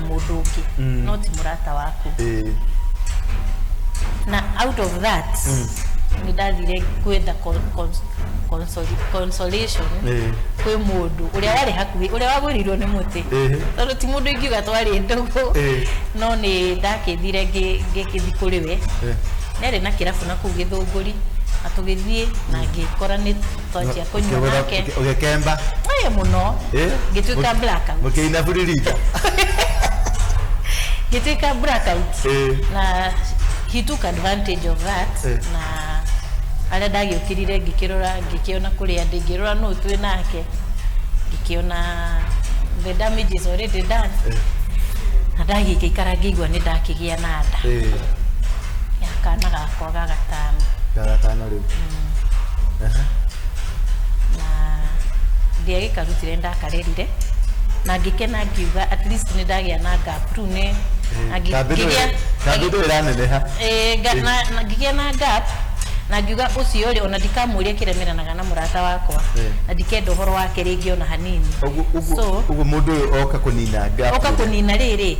mũndũ ũngĩ, no ti mũrata waku. Na out of that nĩ ndathire gwetha consolation kwĩ mũndũ ũrĩa warĩ hakuhĩ, ũrĩa wagũrĩirwo nĩ mũtĩ, tondũ ti mũndũ ingiuga twarĩ ndũgũ, no nĩ ndakĩthire ngĩgĩthiĩ kũrĩ we. Nĩ arĩ na kĩrabu na kũu Gĩthũngũri, na tũgĩthiĩ na ngĩkora nĩ twanjia kũnyua nake. Ũgĩkemba. Ĩĩ, mũno. Ngĩtuĩka blackout. Mũkĩina buririta. Ngĩtuĩka blackout. Na he took advantage of that. Na harĩa ndagĩũkĩrire, ngĩkĩrora, ngĩkĩona kũrĩa ndĩ, ngĩrora nũ twĩ nake, ngĩkĩona the damage is already done. Na ndagĩgĩikara, ngĩigua nĩ ndakĩgĩa na nda ya kana gakwa ga gatano. Ga gatano rĩu. Aha. Na ndiagĩkarutire, ndakarerire na ngĩkena, ngiuga at least nĩ ndagĩa na gap rĩu nĩ na Kambĩ kambĩ ndũ ĩraneneha. Na ngĩgĩa na gap na ngiuga ũcio rĩ, ona ndikamũria kĩremeranaga na mũrata wakwa, na ndikenda ũhoro wake rĩngĩ ona hanini. Ũguo ũguo So ũguo mũndũ ũyũ oka kũnina gap. Oka kũnina rĩrĩ,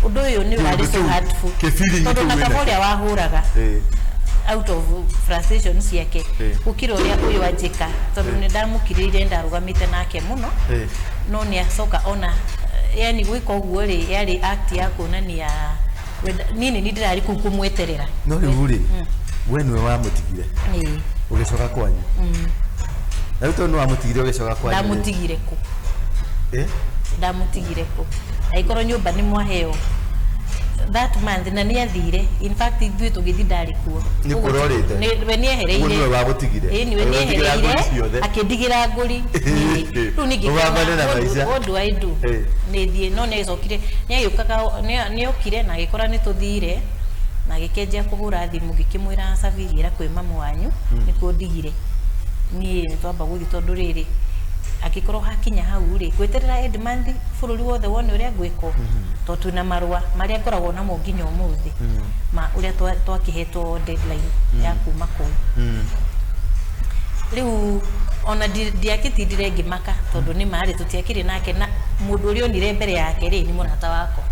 ũndũ ũyũ nĩ ũrarĩ so kĩu- hurtful, kĩbiri tondũ kĩu na wĩnakĩo. kaba ũrĩa wahũraga out of frustration ciake gũkĩra ũrĩa ũyũ anjĩka, tondũ nĩ ndamũkirĩire, ndarũgamĩte nake mũno, no nĩ acoka ona yani gwĩka ũguo rĩ, yarĩ act ya kuonania niĩ nĩ niĩ ndĩrarĩ kũu kũmweterera. No rĩu rĩ, we nĩwe wamũtigire ũgĩcoka kwanyu, na rĩu tondũ nĩ wamũtigire ũgĩcoka kwanyu rĩ, Ndamũtigire kũ? Ndamũtigire kũ angĩkorwo nyũmba nĩ mwaheo that month na nĩ athire? In fact, ithuĩ tũgĩthiĩ ndarĩ kuo. Nĩ kũrorĩte? We nĩ ehereire. Ũguo nĩwe wagũtigire? Ĩĩ, nĩwe. Agĩgũtigĩra nĩ ngũri ehereire ciothe. Akĩndigĩra ngũri. Rĩu ningĩ Ũgambane na maica. What do I do? Nĩ thiĩ, no nĩ agĩcokire, nĩ agĩũkaga, nĩ okire na agĩkora nĩ tũthire, na agĩkĩanjia kũhũra thimũ. Ngĩkĩmwĩra, "Cabi, gĩra kwĩ mamu wanyu, nĩkuo ndigire niĩ, nĩ twamba gũthiĩ, tondũ rĩrĩ angĩkorwo hakinya hau rĩ, ngweterera end month bũrũri wothe wone ũrĩa ngwĩkwo, tondũ twĩna marũa marĩa ngoragwo namo nginya ũmũthĩ ma ũrĩa twakĩhetwo deadline ya kuma kũu." Rĩu ona ndiakĩtindire ngĩmaka, tondũ nĩ marĩ tũtiakĩrĩ nake, na mũndũ ũrĩa onire mbere yake rĩ, nĩ mũrata wakwa.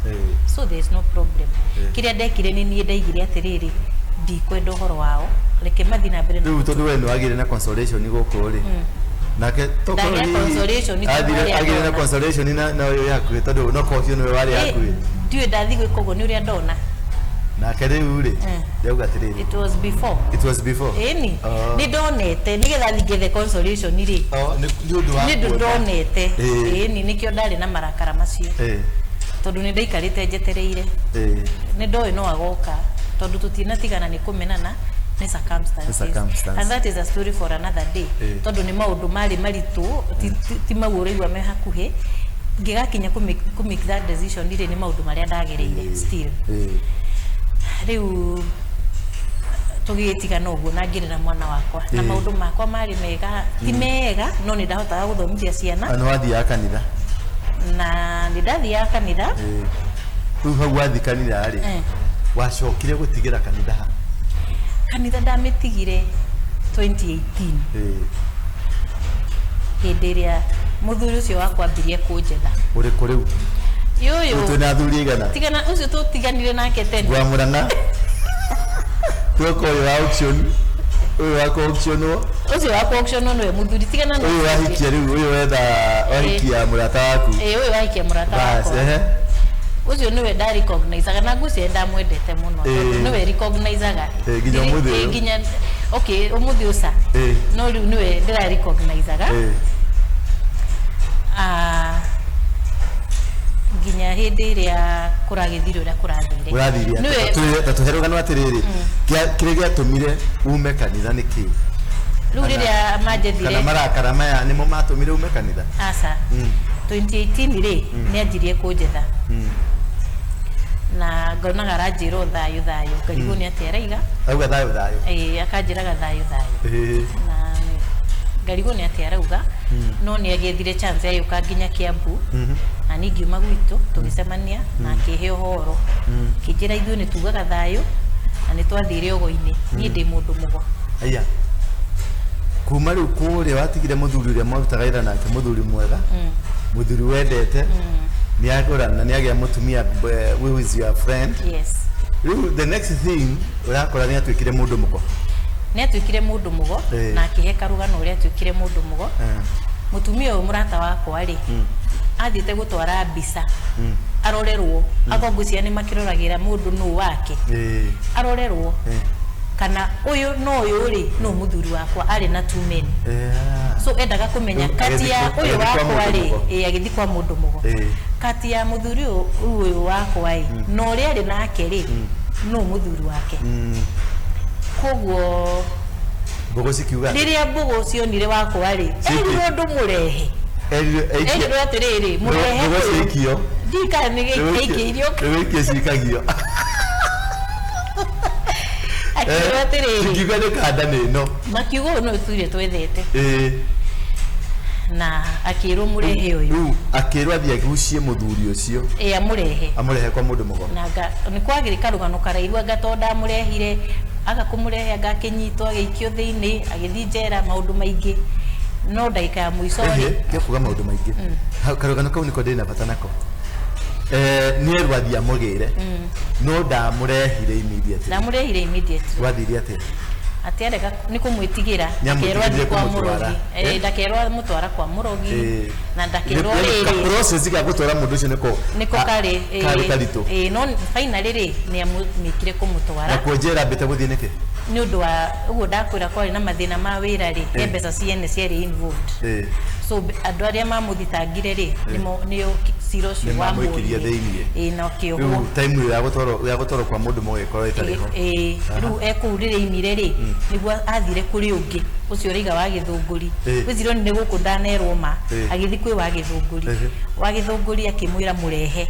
So there is no problem. Kĩrĩa ndekire nĩ niĩ ndaigire atĩrĩrĩ, ndikwenda ũhoro wao, reke mathiĩ na mbere na Rĩu tondũ we nĩ wagĩire na consolation gũkũ rĩ, nake tokorwo Ndagĩa hihi consolation tondũ harĩa athire na ndona. Consolation na ũyũ wĩ hakuhĩ, tondũ no korwo ũcio nĩwe warĩ hakuhĩ. Ndiũĩ ndathiĩ gwĩka ũguo nĩ ũrĩa ndona. Nake rĩu rĩ, ndauga atĩrĩrĩ, It was before. It was before. Ĩni. Oh. Nĩ ndonete nĩgetha thiĩ ngethe consolation rĩ. Oh, nĩ ũndũ wa nĩ ndũ kuona. Ndonete. Ĩni, nĩkĩo ndarĩ na marakara macio, tondũ nĩ ndaikarĩte njetereire. Nĩ ndoĩ no agoka, tondũ tũtinatigana nĩ kũmenana, nĩ circumstances. Circumstances. And that is a story for another day, tondũ nĩ maũndũ marĩ maritũ, ti mau ũraigua me hakuhĩ. Ngĩgakinya kũ make that decision rĩ, nĩ maũndũ marĩa ndagereire still. Rĩu tũgĩtigana ũguo na ngĩrera mwana wakwa na maũndũ makwa marĩ mega, ti mega, no nĩ ndahotaga gũthomithia ciana. Na nĩ wathiaga kanitha? Na nĩ ndathiaga kanitha. Rĩu hau wathi kanitha rĩ, wacokire gũtigĩra kanitha ha? Kanitha ndamĩtigire 2018, hĩndĩ ĩrĩa mũthuri ũcio wakwa ambirie kũnjetha. Ũrĩkũ rĩu? Yũyũ. Rĩu twĩna athuri aigana? Tigana ũcio tũtiganire nake tene. Ngwamũrana tuoka ũyũ wa auction, ũyũ wa kũ auctionwo. Ũcio wa auction nĩwe mũthuri, tigana na ũyũ ũcio ũngĩ. Wahikia rĩu, ũyũ wetha wahikia mũrata waku. Ĩĩ, ũyũ wahikia mũrata Bas, wakwa. Ũcio nĩwe ndarecognizaga, na ngwĩciria ndamwendete mũno, tondũ nĩwe recognizaga. Ĩĩ, nginya ũmũthĩ ũyũ. Nginya okay, ũmũthĩ ũca, no rĩu nĩwe ndĩrarecognizaga. Ah, nginya hĩndĩ ĩrĩa kũragĩthire ũrĩa kũrathire. Ũrathire? Nĩwe. Ta tũhe rũgano atĩrĩrĩ, kĩrĩa gĩatũmire ume kanitha nĩ kĩĩ? Rĩu rĩrĩa manjethire, Kana marakara maya nĩmo matũmire ume kanitha? Aca. 2018 rĩ, nĩ anjirie kũnjetha na ngonaga aranjĩra o thayũ thayũ, ngarigwo nĩ atĩa araiga. Auga thayũ thayũ? Ĩĩ, akanjĩraga thayũ thayũ, na ngarigwo nĩ atĩa arauga, no nĩ agĩethire chance agĩũka nginya Kiambu, na niĩ ngiuma gwitũ, tũgĩcemania na akĩhe ũhoro, akĩnjĩra ithuĩ nĩ tugaga thayũ na nĩ twathire ũgo-inĩ, niĩ ndĩ mũndũ mũgo. Aya, kuma rĩu kũrĩa watigire mũthuri ũrĩa mwarutaga wĩra nake, mũthuri mwega, mũthuri wendete, Nĩ agũra na nĩ agĩa mũtumia, who is your friend. Yes. Rĩu the next thing ũrakora nĩ atuĩkire mũndũ mũgo. Nĩ atuĩkire mũndũ mũgo. Na akĩhe karũgano ũrĩa atuĩkire mũndũ mũgo. Mũtumia ũyũ mũrata wakwa rĩ, athiĩte gũtwara mbica arorerwo, akorwo ngwĩciria nĩ makĩroragĩra mũndũ nũ wake, arorerwo kana ũyũ no ũyũ rĩ no mũthuri wakwa arĩ na two men. So endaga kũmenya Rĩu kati ya agĩthiĩ ũyũ agĩthiĩ kwa wakwa mũndũ rĩ mũgo. Ĩ, agĩthiĩ kwa mũndũ mũgo. Kati ya mũthuri ũyũ ũyũ wakwa ĩ na ũrĩa arĩ nake rĩ, no mũthuri wake. Koguo Mbũgũ cikiuga atĩ- rĩrĩa mbũgũ cionire wakwa rĩ, Ciiki. erirwo ndũmũrehe. Erirwo- Erirwo atĩrĩrĩ, mũrehe Mbũgũ ũyũ. cikio. Ndikana nĩ gĩikĩirio. Nĩwĩkie cikagio. Akĩrwo atĩrĩrĩ, cikiuga nĩ kanda nĩ ĩno. Makiuga ũyũ no tuire twethete, na akĩrwo mũrehe ũyũ. Rĩu akĩrwo athiĩ agucie mũthuri ũcio. Ĩ, amũrehe. Amũrehe kwa mũndũ mũgo. Na nĩ kwagĩrĩ karũgano karaihu, anga to ndamũrehire, aga kũmũrehe, anga akĩnyitwo, agĩikio thĩinĩ, agĩthiĩ njera, maũndũ maingĩ, no ndagĩka ya mũico rĩ, Ehe, kuga maũndũ maingĩ. Hau karũgano kau nĩko ndĩ na bata nako. Nĩ erwo athiĩ amũgĩre, no ndamũrehire immediately. Ndamũrehire immediately. Gwathire atĩa? Atĩ arega nĩ kũmwĩtigĩra. Nĩamwĩtigĩrire Ndakerwo athiĩ kwa kũmũtwara. mũrogi. Ndakerwo amũtwara kwa mũrogi, na ndakerwo Ka rĩrĩ process ga gũtwara mũndũ ũcio nĩko nĩko karĩ karĩ karitũ. Ĩ, no finally rĩ, nĩ amũmĩkire kũmũtwara. Nakuo njera ambĩte gũthiĩ nĩkĩ? Nĩ ũndũ wa ũguo ndakwĩra, kwarĩ na mathĩna ma wĩra rĩ, he mbeca ciene ciarĩ involved. So andũ arĩa mamũthitangire rĩ, nĩmo nĩo cira ũcio Nĩ mamũikirie wamũrire. thĩiniĩ. Ĩ, na ũkĩohwo. Rĩu time ĩyo ya gũtwarwo kwa mũndũ mũgo ĩkorwo ĩtarĩ ho. Ĩ, rĩu ekũu rĩrĩa aimire rĩ, nĩguo athire kũrĩ ũngĩ ũcio ũraiga wa Gĩthũngũri. Gwĩcirio nĩ gũkũ ndanerwo ma. Agĩthiĩ kwĩ wa Gĩthũngũri. Wa Gĩthũngũri akĩmwĩra mũrehe.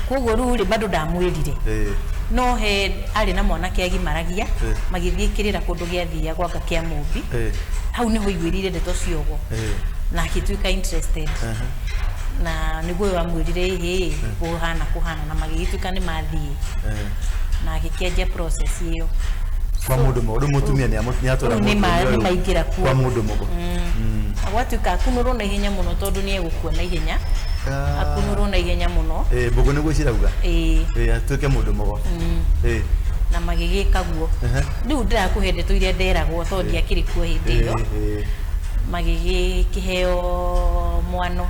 Koguo rĩu rĩ, bado ndamwĩrire, no he arĩ na mwanake agimaragia. Magĩthiĩ kĩrĩra kũndũ gĩathiagwo anga kĩa Mũmbi. Hau nĩho aiguĩrĩire ndeto ciogo na agĩtuĩka interested, na nĩguo ũyũ amwĩrire ĩhĩ kũhana kũhana, na magĩgĩtuĩka nĩ mathiĩ na agĩkĩanjia process ĩyo. Kwa mũndũ mũgo. Rĩu mũtumia nĩ atwara Rĩu nĩ mũthuri ũyũ nĩ maingĩra kuo. kwa mũndũ mũgo. Na gwatuĩka akunũrwo na ihenya mũno, tondũ nĩ egũkua na ihenya. Akunũrwo na ihenya mũno. Mbũgũ nĩguo cirauga. Ĩ. Atuĩke mũndũ mũgo. Na magĩgĩka guo. Rĩu ndĩrakũhe ndeto iria nderagwo, tondũ ndiakĩrĩ kuo hĩndĩ ĩyo. Magĩgĩkĩheo mwano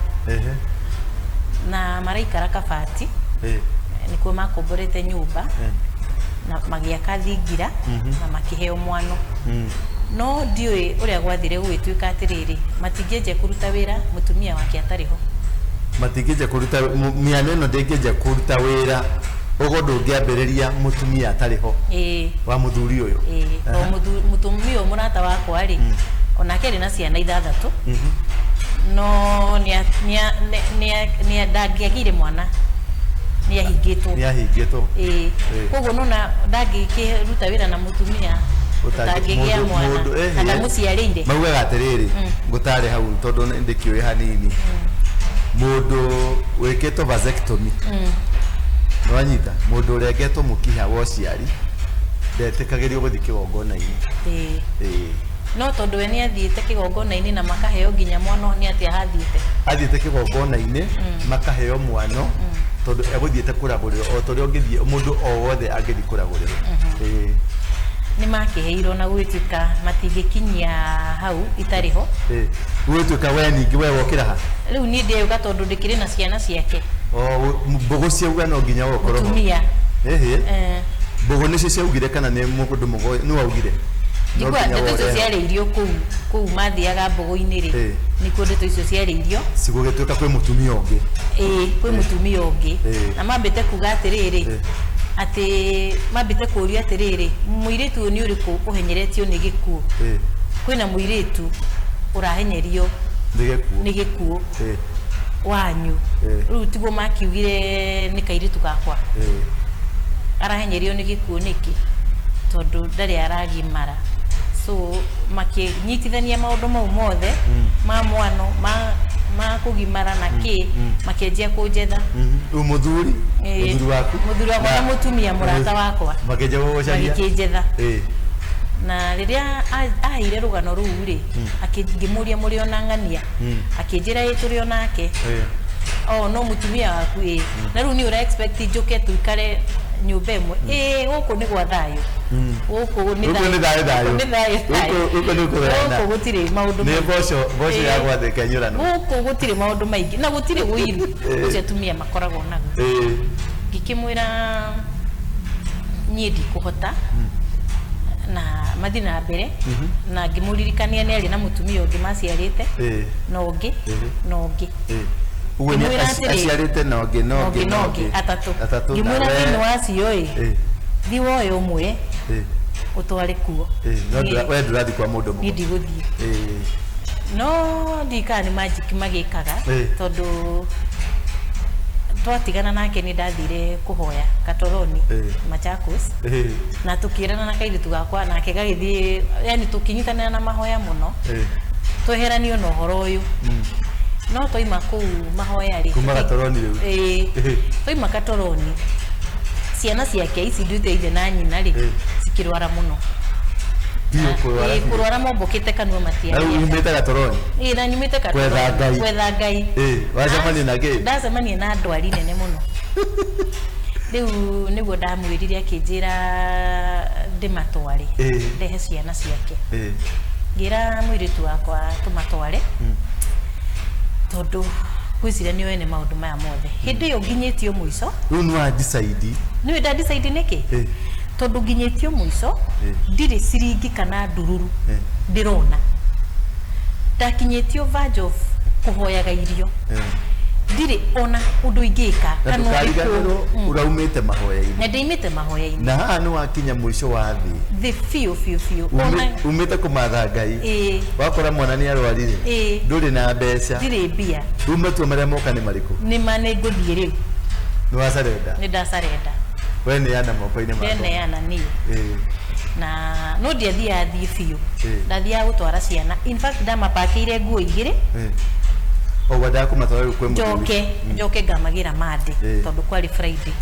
na maraikara Kabati. Nĩkuo makomborete nyũmba na magĩaka thingira na makĩheo mwano. No ndiũĩ ũrĩa gwathire gũgĩtuĩka atĩrĩrĩ, matingĩanjia kũruta wĩra mũtumia wake atarĩ ho. Matingĩnja kũruta mĩano ĩno, ndĩngĩnja kũruta wĩra ũguo ndũngĩambĩrĩria mũtumia atarĩ ho. Ĩ. Wa mũthuri ũyũ. Ĩ, tondũ mũtumia ũyũ mũrata wakwa rĩ, onake arĩ na ciana ithathatũ, no ndangĩagire mwana, nĩ ahingĩtwo. Nĩ ahingĩtwo. Ĩ. Koguo nona ndangĩkĩruta wĩra na mũtumia ũtangĩgĩa mwana mũndũ na ndamũciarĩire. Maugaga atĩrĩrĩ, ngũtare hau tondũ nĩ ndĩkĩũĩ hanini, mũndũ wĩkĩtwo vasectomy, nĩwanyita, mũndũ ũrengetwo mũkiha wa ũciari ndetĩkagĩrio gũthiĩ kĩgongona-inĩ. Ĩ. Ĩ. No tondũ we nĩ athiĩte kĩgongona-inĩ na makaheo nginya mwana, nĩ atĩa hathiĩte? Athiĩte kĩgongona-inĩ makaheo mwano, tondũ egũthiĩte kũragũrĩrwo o ta ũrĩa ũngĩthiĩ, mũndũ o wothe angĩthiĩ kũragũrĩrwo. Ĩ. Nĩ makĩheirwo na gũgĩtuĩka matingĩkinyia hau itarĩ ho. Ĩ. Gũgĩtuĩka we ningĩ we wokĩra ha? Rĩu niĩ ndĩauga tondũ ndĩkĩrĩ na ciana ciake. O mbũgũ ciauga no nginya we ũkorwo ho. Mũtumia. Ĩhĩ. Mbũgũ nĩcio ciaugire kana nĩ mũndũ mũgo nĩ waugire? No Njigua nginya ndeto icio we ũrehe. ciarĩirio kũu mathiaga mbũgũ-inĩ rĩ, nĩkuo ndeto icio ciarĩirio. Cigũgĩtuĩka kwĩ mũtumia ũngĩ. Ĩ, kwĩ mũtumia ũngĩ. Na mambĩte kuga atĩrĩrĩ, atĩ mambĩte kũũria atĩrĩrĩ, mũirĩtu ũyũ nĩ ũrĩkũ ũhenyeretio nĩ gĩkuũ? Kwĩna mũirĩtu ũrahenyerio Nĩ gĩkuũ. nĩ gĩkuũ wanyu. Rĩu tiguo makiugire nĩ kairĩtu gakwa. Arahenyerio nĩ gĩkuũ nĩkĩ, tondũ ndarĩ aragimara? So makĩnyitithania maũndũ mau mothe ma mwano ma kũgimara na kĩ, makĩanjia kũnjetha. Rĩu mũthuri Ĩ, mũthuri waku mũthuri wakwa na mũtumia mũrata wakwa makĩnja gũgũcaria. Magĩkĩnjetha. Na rĩrĩa aheire rũgano rũu rĩ, ngĩmũria mũrĩ ona ng'ania, akĩnjĩra ĩ, tũrĩ onake. Oh, no mutumia waku ĩ, na rĩu nĩ ũra expect njũke tuikare nyũmba ĩmwe ĩ? Gũkũ nĩ gwa thayũ, gũkũ nĩ Gũkũ nĩ thayũ thayũ. Gũkũ nĩ thayũ thayũ. Gũkũ nĩ kũgayana. Gũkũ gũtirĩ maũndũ Nĩ maingĩ. mboco ya gwathĩka nyũrano. Gũkũ gũtirĩ maũndũ maingĩ na gũtirĩ ũiru ũcio atumia makoragwo naguo. Ngĩkĩmwĩra niĩ ndikũhota na mathiĩ na mbere, na ngĩmũririkania nĩ arĩ na mũtumia ũngĩ maciarĩte na ũngĩ na ũngĩ. Ũguo nĩ Ngĩmwĩra atĩrĩ, aciarĩte na ũngĩ na na ũngĩ ũngĩ na ũngĩ atatũ. Atatũ. Ngĩmwĩra Na thĩinĩ wa acio ĩ, thiĩ woe ũmwe ũtware kuo. No we ndũrathiĩ kwa mũndũ Niĩ mũgo. ndigũthiĩ. No ndikaga nĩ magic magĩkaga, tondũ twatigana nake nĩ ndathire kũhoya Katoroni, Machakos, na tũkĩrana na kairĩtu gakwa nake gagĩthiĩ, yani tũkĩnyitanĩra na mahoya mũno, tweheranio na ũhoro ũyũ. No twaima kũu mahoya rĩ, Kuma Gatoroni rĩu. Ĩĩ. Twaima Katoroni, ciana ciake ici nduĩte ithe na nyina rĩ, cikĩrwara mũno. Biũ kũrwara Ĩĩ, biũ. kũrwara mombũkĩte kanua. Na rĩu Matiaria. umĩte Gatoroni. Ĩĩ, na nyumĩte Katoroni. Gwetha Ngai. Gwetha Ngai. Wacemania na kĩ? Ndacemania na ndwari nene mũno. Rĩu nĩguo ndamwĩrire, akĩnjĩra ndĩmatware, ndehe ciana ciake. Ngĩra mũirĩtu wakwa tũmatware, tondũ ngwĩciria nĩ ene maũndũ maya mothe hĩndĩ ĩyo nginyĩtio mũico. Rĩu nĩ wa decide. Nĩwe nda decide nĩkĩ? Tondũ nginyĩtio mũico, ndirĩ ciringi kana ndururu ndĩrona, ndakinyĩtio verge of kũhoyaga irio, ndirĩ ona ũndũ ingĩka Na kana ũrĩkũ. ndũkariganĩrwo uraumĩte mahoya-inĩ. Na ndĩimĩte mahoya-inĩ. Na haha nĩ wakinya mũico wa thĩ. Thĩ biũ biũ biũ ona. Umĩte kũmatha Ngai, wakora mwana nĩ arwarire, ndũrĩ na mbeca. Ndirĩ mbia. Rĩu matua marĩa moka nĩ marĩkũ? Nĩ ma nĩ ngũthiĩ rĩu. Nĩ wacarenda. Nĩ ndacarenda. We neana moko-inĩ makwa. Ndeneana niĩ. Na no ndiathiaga thiĩ biũ. Ndathiaga gũtwara ciana, in fact ndamapakĩire nguo igĩrĩ. O wendaga kũmatwara rĩu kwĩ mũthuri. Njoke ngamagĩra mande, tondũ kwarĩ Friday,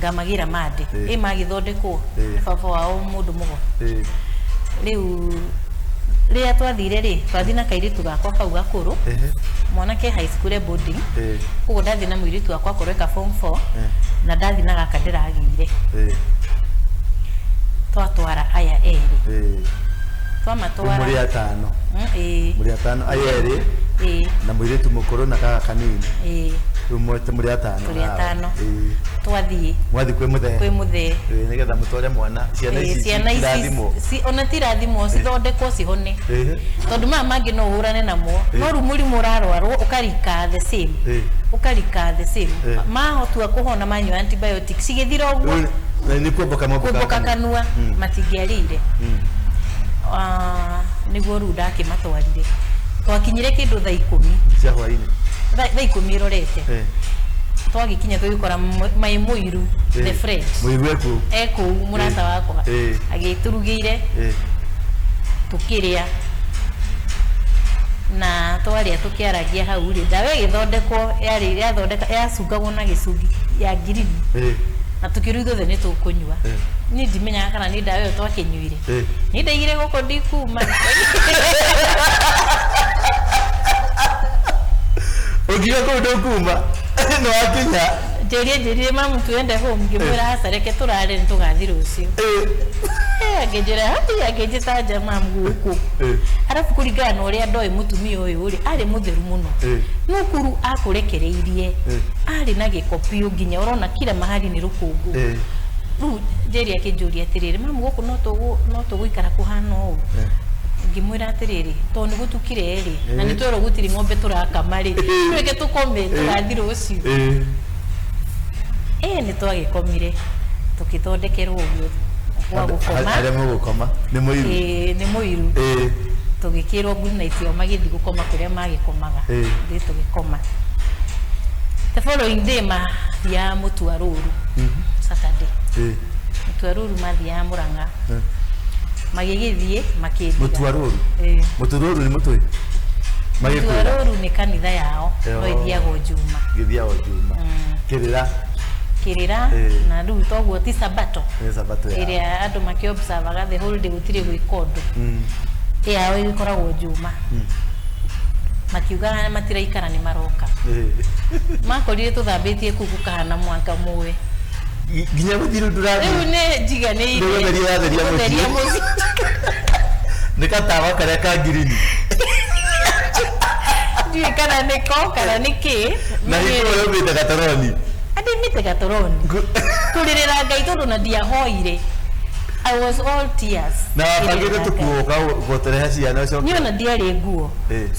ngamagĩra mande ĩ magĩthondekwo nĩ baba wao mũndũ mũgo. Rĩu rĩrĩa twathire rĩ, twathiĩ na kairĩtu gakwa kau gakũrũ, mwanake high school e boarding. Koguo ndathiĩ na mũirĩtu wakwa akorwo eka form 4, na ndathiĩ na gaka ndĩragĩire. Twatwara aya erĩ, twamatwara. Mũrĩ atano. Ĩĩ. Mũrĩ atano, aya erĩ Ĩĩ. na mũirĩtu mũkũrũ na kaga kanini. Ĩĩ. Rĩu mwete mũrĩ atano. Tũrĩ haha. atano. Twathiĩ Mwathiĩ kwĩ mũthee. Kwĩ mũthee. Nĩgetha mũtware mwana ciana Ĩĩ, ici ciana ici irathimwo. Ona ti irathimwo, cithondekwo cihone, tondũ maya mangĩ no ũhũrane namo, no rĩu mũrimũ ũrarwarwo ũkarika the same, ũkarika the same. Mahotua kũhona manyua antibiotic cigĩthira ũguo. Rĩu nĩ kuomboka mombokaga Kuomboka kanua. kanua, matingĩarĩire. Ah, nĩguo rĩu ndakĩmatwarire, twakinyire kĩndũ thaa 10 cia hwainĩ. Thaa 10 ĩrorete. Twagĩkinya tũgĩkora maĩ mũiru, the friend Mũiru ekuo. Ekũu mũrata wakwa, agĩtũrugĩire, tũkĩrĩa, na twarĩa tũkĩaragia hau rĩ, ndawa ĩgĩthondekwo, yarĩ yathondeka yacungagwo na gĩcungi ya ngirini, na tũkĩrwo ithuothe nĩ tũkũnyua. Niĩ ndimenyaga kana nĩ ndawa ĩyo twakĩnyuire. Niĩ ndaigire gũkũ ndikuma. Ũngiuga kũu ndũkuma nĩ wakinya. Njĩrie mamu tuende home, ngĩmwĩra aca, reke tũrare, nĩ tũgathiĩ rũciũ. Akĩnjĩra hai, akĩnjĩta nja mamu gũkũ. Arabu kũringana na ũrĩa ndoĩ mũtumia ũyũ rĩ, arĩ mũtheru mũno. No kuru akũrekereirie, arĩ na gĩko biũ, nginya ũrona kila mahali nĩ rũkũngũ. Rĩu Njeri akĩnjũria atĩrĩrĩ, mamu gũkũ no tũgũikara kũhana ũũ? Ngĩmwĩra atĩrĩrĩ, tondũ nĩ gũtukire rĩ, na nĩ twerwo gũtirĩ ng'ombe tũrakama rĩ, reke tũkome, tũgathiĩ rũciũ. Nĩ twagĩkomire, tũkĩthondekerwo ũguo gwa gũkoma. Harĩa mũgũkoma nĩ mũiru. Ĩĩ, nĩ mũiru. Tũgĩkĩrwo good night, o magĩthiĩ gũkoma kũrĩa magĩkomaga. Ithuĩ tũgĩkoma. The following day mathiaga mũtua rũru, Saturday. Mũtua rũru mathiaga Mũrang'a, magĩgĩthiĩ makĩndiga. Mũtua rũru? Ĩĩ. Mũtua rũru nĩ mũtũĩ Mũtua magĩkwĩra? Rũru nĩ kanitha yao, no ĩthiagwo Juma. Gĩthiagwo Juma kĩrĩra. Kĩrĩra. Na rĩu toguo ti sabato Nĩ sabato yao. Ĩrĩa andũ makĩobservaga the whole day, gũtirĩ gwĩka ũndũ, yao ĩkoragwo Juma. Makiuga matiraikara nĩ maroka. Makorire tũthambĩtie kũu gũkahana mwanga mũĩ. Nginya gũthiĩ ndũrathiĩ. Rĩu nĩ njiganĩire. Nĩ gũtheria ũratheria mũciĩ. Gũtheria mũciĩ. Nĩ gatawa karĩa ka ngirini. Ndiũĩ kana nĩko kana nĩ kĩ. Na hingo ĩyo ũmĩte gatoroni. Andĩmĩte gatoroni. Kũrĩrĩra Ngai tondũ na ndiahoire. I was all tears. Na wabangĩte Kũrĩrĩra Ngai. tũkuo ũka gũterehe ciana ũcoke. Niĩ ona ndiarĩ nguo.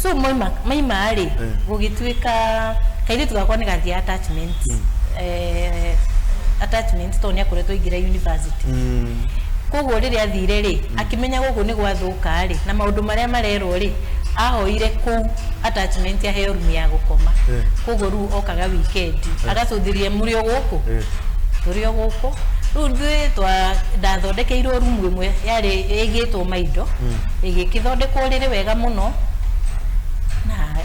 So maima maima rĩ gũgĩtuĩka kairĩtu gakwa nĩ gathiaga attachment. Attachment tondũ nĩ akoretwo aingĩra university. Koguo rĩrĩa athire rĩ akĩmenya gũkũ nĩ gwathũka rĩ na maũndũ marĩa marerwo rĩ ahoire kũu attachment aheo rumu ya gũkoma. Koguo rĩu okaga weekend agacũthĩria mũrĩ o gũkũ tũrĩ o gũkũ. Rĩu ithuĩ twa ndathondekeirwo rumu ĩmwe yarĩ ĩigĩtwo maindo ĩgĩkĩthondekwo rĩrĩ wega mũno na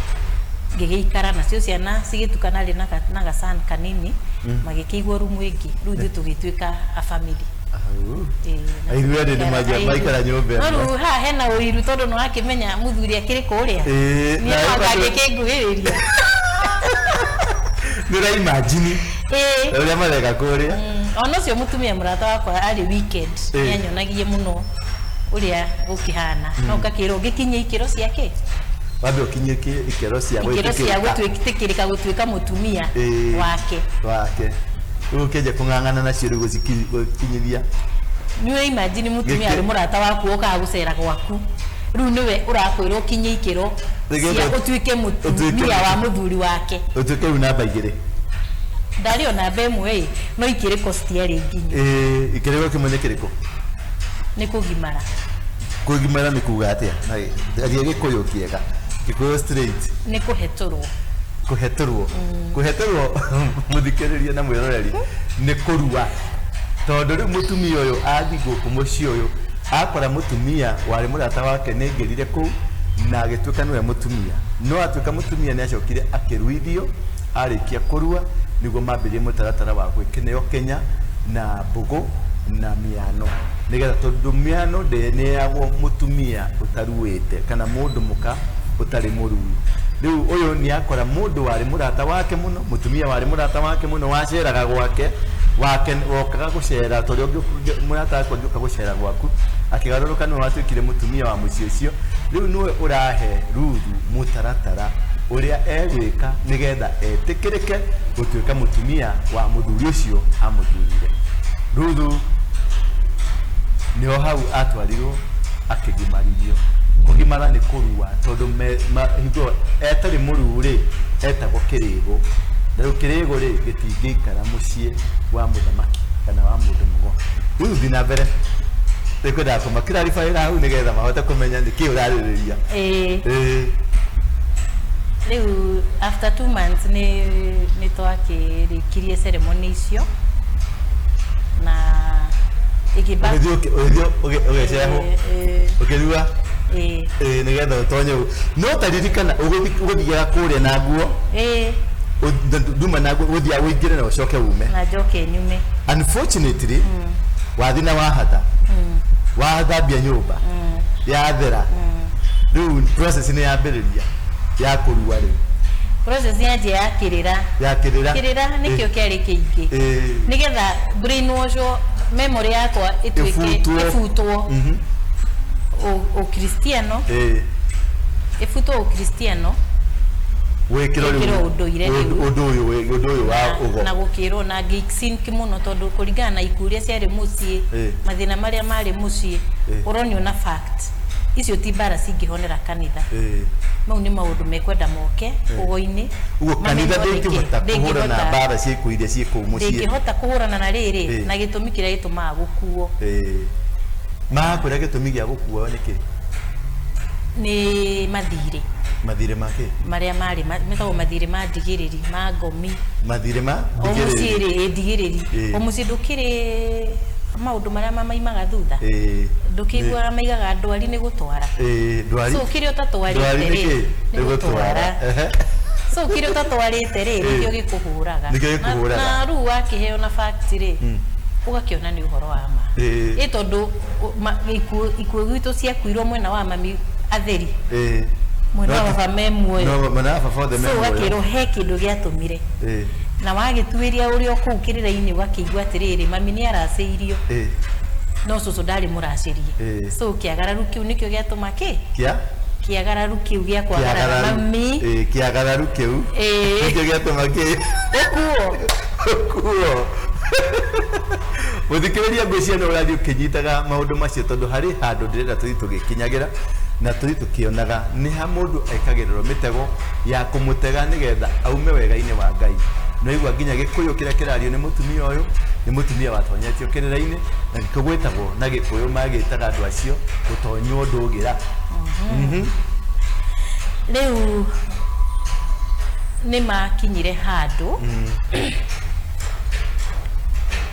ngĩgĩikara nacio ciana cigĩtukana rĩ na gacan kanini magĩkĩigwo rumu ĩngĩ. Rĩu ithuĩ tũgĩtuĩka a family. Au. Ĩĩ, na Airu erĩ nĩ tũgĩikara manjia maikara nyũmba No ĩmwe. rĩu haha hena ũiru tondũ nĩ wakĩmenya mũthuri akĩrĩ kũrĩa. Ĩĩ, Niĩ na no ĩyo angĩkĩnguhĩrĩria. Nĩ ũra imagine Ĩĩ. ũrĩa mareka kũrĩa. Ona ũcio mũtumia mũrata wakwa arĩ weekend Ĩĩ. nĩanyonagie mũno ũrĩa gũkĩhana. No ngakĩrwo ngĩkinyie ikĩro ciake. Wambe ũkinyie ikĩro cia Ikĩro cia gwĩtĩkĩrĩka. gwĩtĩkĩrĩka gũtuĩka mũtumia Ĩĩ. wake. Wake. Rĩu ũkĩanjia kũng'ang'ana nacio rĩu gũkinyithia. Nĩ imagine mũtumia arĩ mũrata waku okaga gũcera gwaku. Rĩu nĩwe ũrakwĩrwo ũkinye ikĩro Nĩgetha cia ũtuĩke mũtumia wa mũthuri wake. Ũtuĩke rĩu namba igĩrĩ. Ndarĩ o namba ĩmwe ĩ no ikĩrĩko citiarĩ nginyu. Ĩĩ, ikĩrĩko kĩmwe nĩ kĩrĩkũ? Nĩ kũgimara. Kũgimara nĩ kuga atĩa? Na aria Gĩkũyũ kĩega. Gĩkũyũ straight. Nĩ kũhetũrwo. Kũhetũrwo. Kũhetũrwo mũthikĩrĩria na mwĩroreri nĩ kũrua. Tondũ rĩu mũtumia ũyũ athiĩ gũkũ mũciĩ ũyũ akora mũtumia warĩ mũrata wake nĩ aingĩrire kũu na agĩtuĩka nĩwe mũtumia. No atuĩka mũtumia nĩ acokire akĩruithio, arĩkia kũrua nĩguo mambĩrĩrie mũtaratara wa gwĩkĩneo Kenya na mbũgũ na mĩano. Nĩgetha tondũ mĩano ndĩneagwo mũtumia ũtaruĩte kana mũndũ mũka ũtarĩ mũruu. Rĩu ũyũ nĩ akora mũndũ warĩ mũrata wake mũno, mũtumia warĩ mũrata wake mũno waceraga gwake, wake wokaga gũcera ta ũrĩa mũrata waku angĩũka gũcera gwaku, akĩgarũrũka nĩwe watuĩkire mũtumia wa mũciĩ ũcio. Rĩu nĩwe ũrahe Ruthu mũtaratara ũrĩa egwĩka nĩgetha etĩkĩrĩke gũtuĩka mũtumia wa mũthuri ũcio amũthurire. Ruthu nĩho hau atwarirwo akĩgimarithio. Kũgimara nĩ kũrua tondũ hingo etarĩ mũruu rĩ etagwo kĩrĩgũ. Na rĩu kĩrĩgũ rĩ gĩtingĩikara mũciĩ wa mũthamaki kana wa mũndũ mũgo. Rĩu thiĩ na mbere. Nĩngwendaga kũmakiraribaĩra hau nĩgetha mahote kũmenya nĩkĩĩ ũrarĩrĩria. Ĩĩ. Ĩĩ. Rĩu after 2 months nĩ twakĩrĩkirie ceremony icio na ĩgĩba Ũgĩthiĩ ũgĩcehwo. Ũkĩrua. Ĩĩ. Ĩĩ, nĩgetha ũtonye ũguo. No taririkana ũgũthiaga kũrĩa na nguo. Ĩĩ. Nduma na nguo, ũgũthiaga ũingĩre na ũcoke ume. Na njoke nyume. Unfortunately, wathiĩ na wahata. Wathambia nyũmba. Yathera. Rĩu process nĩ yambĩrĩria ya kũrua rĩu. Process yanjia ya kĩrĩra. Ya kĩrĩra. Kĩrĩra nĩkĩo kĩarĩ kĩingĩ. Nĩgetha brainwash memory yakwa ĩtuĩke Ĩbutwo. ĩbutwo. Ũkristiano. Ĩbutwo ũkristiano. Wĩkĩrwo rĩu Wĩkĩrwo ũndũire rĩu. Ũndũ ũyũ wa ũgo. Na gũkĩrwo na ngĩsink mũno tondũ kũringana na ikuũ iria ciarĩ mũciĩ, mathĩna marĩa marĩ mũciĩ, ũronio na fact. Icio ti mbara cingĩhonera kanitha. Mau nĩ maũndũ mekwenda moke ũgo-inĩ. Ũguo kanitha Mamenywo nĩkĩ. ndĩngĩhota kũhũrana Ndĩngĩhota. mbara cia ikuũ iria ciĩ kũu mũciĩ. Ndĩngĩhota kũhũrana na rĩrĩ, na gĩtũmi kĩrĩa gĩtũmaga gũkuo. Makwĩra gĩtũmi gĩa gũkuo nĩkĩ? Nĩ mathirĩ. Mathirĩ ma kĩ? Marĩa marĩ, metagwo mathirĩ ma ndigĩrĩri, ma ngomi. Mathirĩ ma O mũciĩ ndigĩrĩri. rĩ, ĩ, ndigĩrĩri. O mũciĩ ndũkĩrĩ maũndũ marĩa mamaimaga thutha. Ndũkĩiguaga maigaga ndwari nĩ gũtwara. Ndwari. So kĩrĩa ũtatwarĩte Ndwari rĩ, nĩ kĩ? nĩ Nĩ gũtwara. gũtwara. So kĩrĩa ũtatwarĩte rĩ, nĩkĩo gĩkũhũraga. Nĩkĩo gĩkũhũraga. Na rĩu wakĩheo na fact rĩ, ũgakĩona nĩ ũhoro wa ma. Ĩ tondũ ikuũ gwitũ ciakuirwo mwena wa mami atheri. Mwena wa baba me muoyo. No, mwena wa baba othe me So muoyo. ũgakĩrwo he kĩndũ gĩatũmire. Na wagĩtuĩria ũrĩa kũu kĩrĩra-inĩ, ũgakĩigua atĩrĩrĩ, mami nĩ aracĩirio, no cũcũ ndarĩ mũracĩrie. So kĩagararu kĩu nĩkĩo gĩatũma kĩ Kia kĩagararu kĩu gĩa kwagarara kĩagararu. mami. Kĩagararu kĩu nĩkĩo gĩatũma kĩ ũkuo. Kuo mũthikĩrĩria, ngwĩciria nĩ ũrathiĩ ũkĩnyitaga maũndũ macio, tondũ harĩ handũ ndĩrenda tũthiĩ tũgĩkinyagĩra na tũthiĩ tũkĩonaga nĩ ha mũndũ ekagĩrĩrwo mĩtego ya kũmũtega nĩgetha aume wega-inĩ wa Ngai. No igua nginya Gĩkũyũ kĩrĩa kĩrario nĩ mũtumia ũyũ, nĩ mũtumia watonyetio kĩrĩra-inĩ, na nĩkĩo gwĩtagwo na Gĩkũyũ magĩtaga andũ acio gũtonywo ndũgĩra. Rĩu nĩ makinyire handũ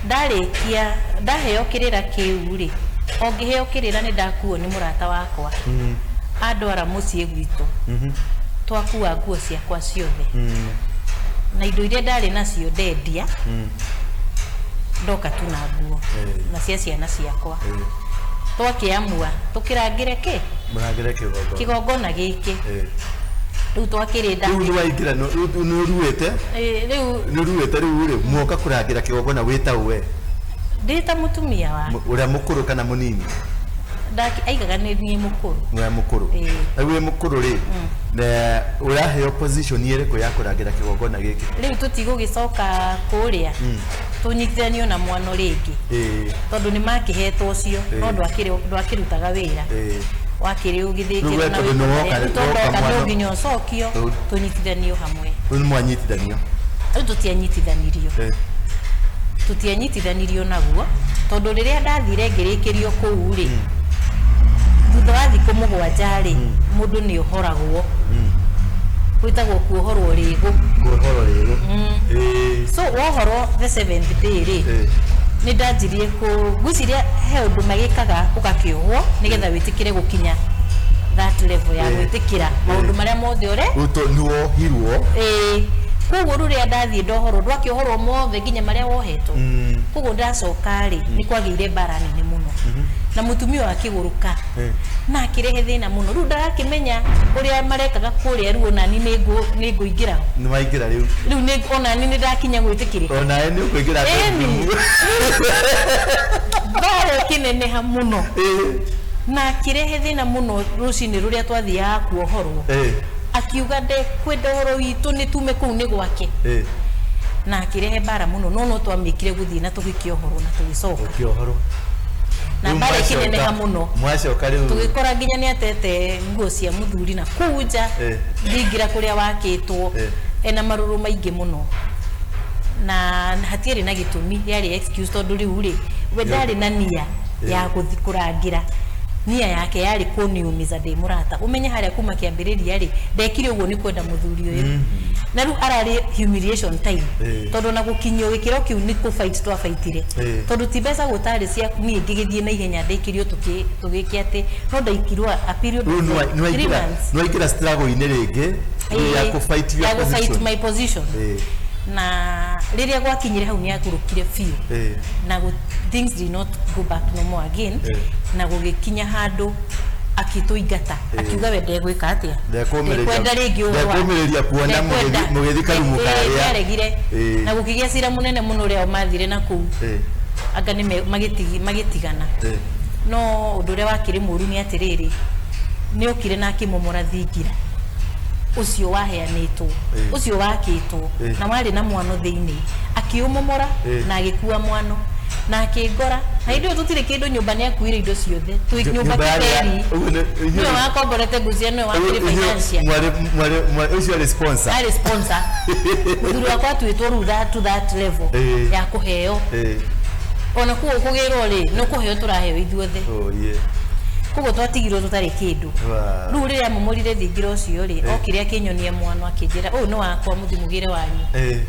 ndarĩkia ndaheo kĩrĩra kĩu rĩ, o ngĩheo kĩrĩra nĩ ndakuo nĩ mũrata wakwa, andwara mũciĩ gwitũ, twakua nguo ciakwa ciothe na indo iria ndarĩ nacio ndendia, ndoka tu na nguo na cia ciana ciakwa. Twakĩamua tũkĩrangĩre kĩ Mũrangĩre kĩgongona. Kĩgongona gĩkĩ. Rĩu twakĩrĩ Rĩu nĩ waingĩra, nĩ ũruĩte. Rĩu Nĩ ũruĩte rĩu rĩ, muoka kũrangĩra kĩgongona wĩta we? Ndĩ ta mũtumia wa Ũrĩa mũkũrũ kana mũnini? Aigaga nĩ niĩ mũkũrũ. Ũrĩa mũkũrũ. Rĩu wĩ mũkũrũ rĩ, na ũraheo position ĩrĩkũ ya kũrangĩra kĩgongona gĩkĩ? Rĩu tũtigũgĩcoka kũrĩa tũnyitithanio na mwano rĩngĩ, tondũ nĩ makĩhetwo ũcio, no ndwakĩrutaga wĩra, wakĩrĩ Rĩu we ũgĩthĩnjĩrwo na tondũ nĩ woka rĩu tondũ woka ndoka no mwano. nginya ũcokio, tũnyitithanio hamwe. Rĩu nĩ mwanyitithanio. Rĩu tũtianyitithanirio. Tũtianyitithanirio naguo, tondũ rĩrĩa ndathire ngĩrĩkĩrio kũu rĩ, thutha wa thikũ 7 rĩ, mũndũ nĩ ũhoragwo, gwĩtagwo kuohorwo rĩgũ. Kuohorwo rĩgũ. So wohorwo the seventh day rĩ, nĩ ndanjirie kũ ngwĩciria he ũndũ magĩkaga ũgakĩohwo nĩgetha wĩtĩkĩre gũkinya that level ya gwĩtĩkĩra maũndũ marĩa mothe ũre Rĩu nĩ wohirwo. Ĩĩ, koguo rĩrĩa ndathiĩ ndohorwo, ndwakĩohorwo mothe nginya marĩa wohetwo. Koguo ndacoka rĩ, nĩ kwagĩire mbara nene mũno na mũtumia ũyũ akĩgũrũka na akĩrehe thĩna mũno. Rĩu ndarakĩmenya ũrĩa marekaga kũrĩa, rĩu onani nĩ ngũingĩra ho. Nĩ waingĩra rĩu. Rĩu nĩ onani nĩ ndakinya gwĩtĩkĩrĩka. Onawe nĩ ũkũingĩra. Ĩni. Mbara ĩkĩneneha mũno na akĩrehe thĩna mũno. Rũcinĩ rũrĩa twathiaga kuohorwo, akiuga ndekwenda ũhoro witũ, nĩ tume kũu nĩ gwake, na akĩrehe mbara mũno, no twamĩkire gũthiĩ na tũgĩkĩohorwo na tũgĩcoka. Ũkĩohorwo. Na Rĩu mbara ĩkĩneneha mũno. Mwacoka rĩu. Tũgĩkora nginya nĩ atete nguo cia mũthuri na kũu nja, thingira kũrĩa wakĩtwo, ena marũrũ maingĩ mũno, na hatiarĩ na gĩtũmi, yarĩ excuse, tondũ rĩu rĩ, we ndarĩ na nia ya gũthi kũrangĩra, nia yake yarĩ kũniumiza ndĩ mũrata. Ũmenye harĩa kuma kĩambĩrĩria rĩ, ndekire ũguo nĩ kwenda mũthuri ũyũ, na rĩu ararĩ humiliation time, tondũ na gũkinyio gĩkĩro kĩu nĩ kũ fight twabaitire, tondũ ti mbeca gũtarĩ cia niĩ ngĩgĩthiĩ na ihenya ndĩkĩrio tũgĩke atĩ no ndaikirwo a period Rĩu of nĩ 3 waingĩra months. nĩ waingĩra struggle-inĩ rĩngĩ ya kũ fight your Ya gũ fight position. my position. Na rĩrĩa gwakinyire hau nĩ agũrũkire biũ, na things did not go back no more again. Na gũgĩkinya handũ akĩtũingata, akiuga we ndegwĩka atĩa. Ndekũmĩrĩria- Ndekwenda rĩngĩ ũhoro ndekũmĩrĩria kuona Ndekwenda. mũgĩthiĩ karumu karĩa. Nĩaregire. Na gũkĩgĩa cira mũnene mũno ũrĩa o mathire na kũu, anga nĩ magĩtigana. No ũndũ ũrĩa wakĩrĩ mũru nĩ atĩrĩrĩ, nĩ okire na akĩmomora thingira ũcio waheanĩtwo, ũcio wakĩtwo, na warĩ na mwano thĩinĩ, akĩũmomora na agĩkua mwano na akĩngora, na hĩndĩ ĩyo tũtirĩ kĩndũ nyũmba, nĩ akuire indo ciothe. Twĩ nyũmba Nyũmba kĩtheri. Ũguo Nĩwe wakomborete ngucia, nĩwe wakĩrĩ financial. Ũcio arĩ sponsor. Arĩ sponsor. Mũthuri wakwa atuĩtwo rĩu to that level ya kũheo, ona kuo kũgĩrwo rĩ, no kũheo tũraheo ithuothe. Oh, yeah. Koguo twatigirwo tũtarĩ kĩndũ. Rĩu rĩrĩa momorire thingira ũcio rĩ, okire akĩnyonia mwano, akĩnjĩra ũyũ nĩ wakwa, mũthi mũgĩre wanyu.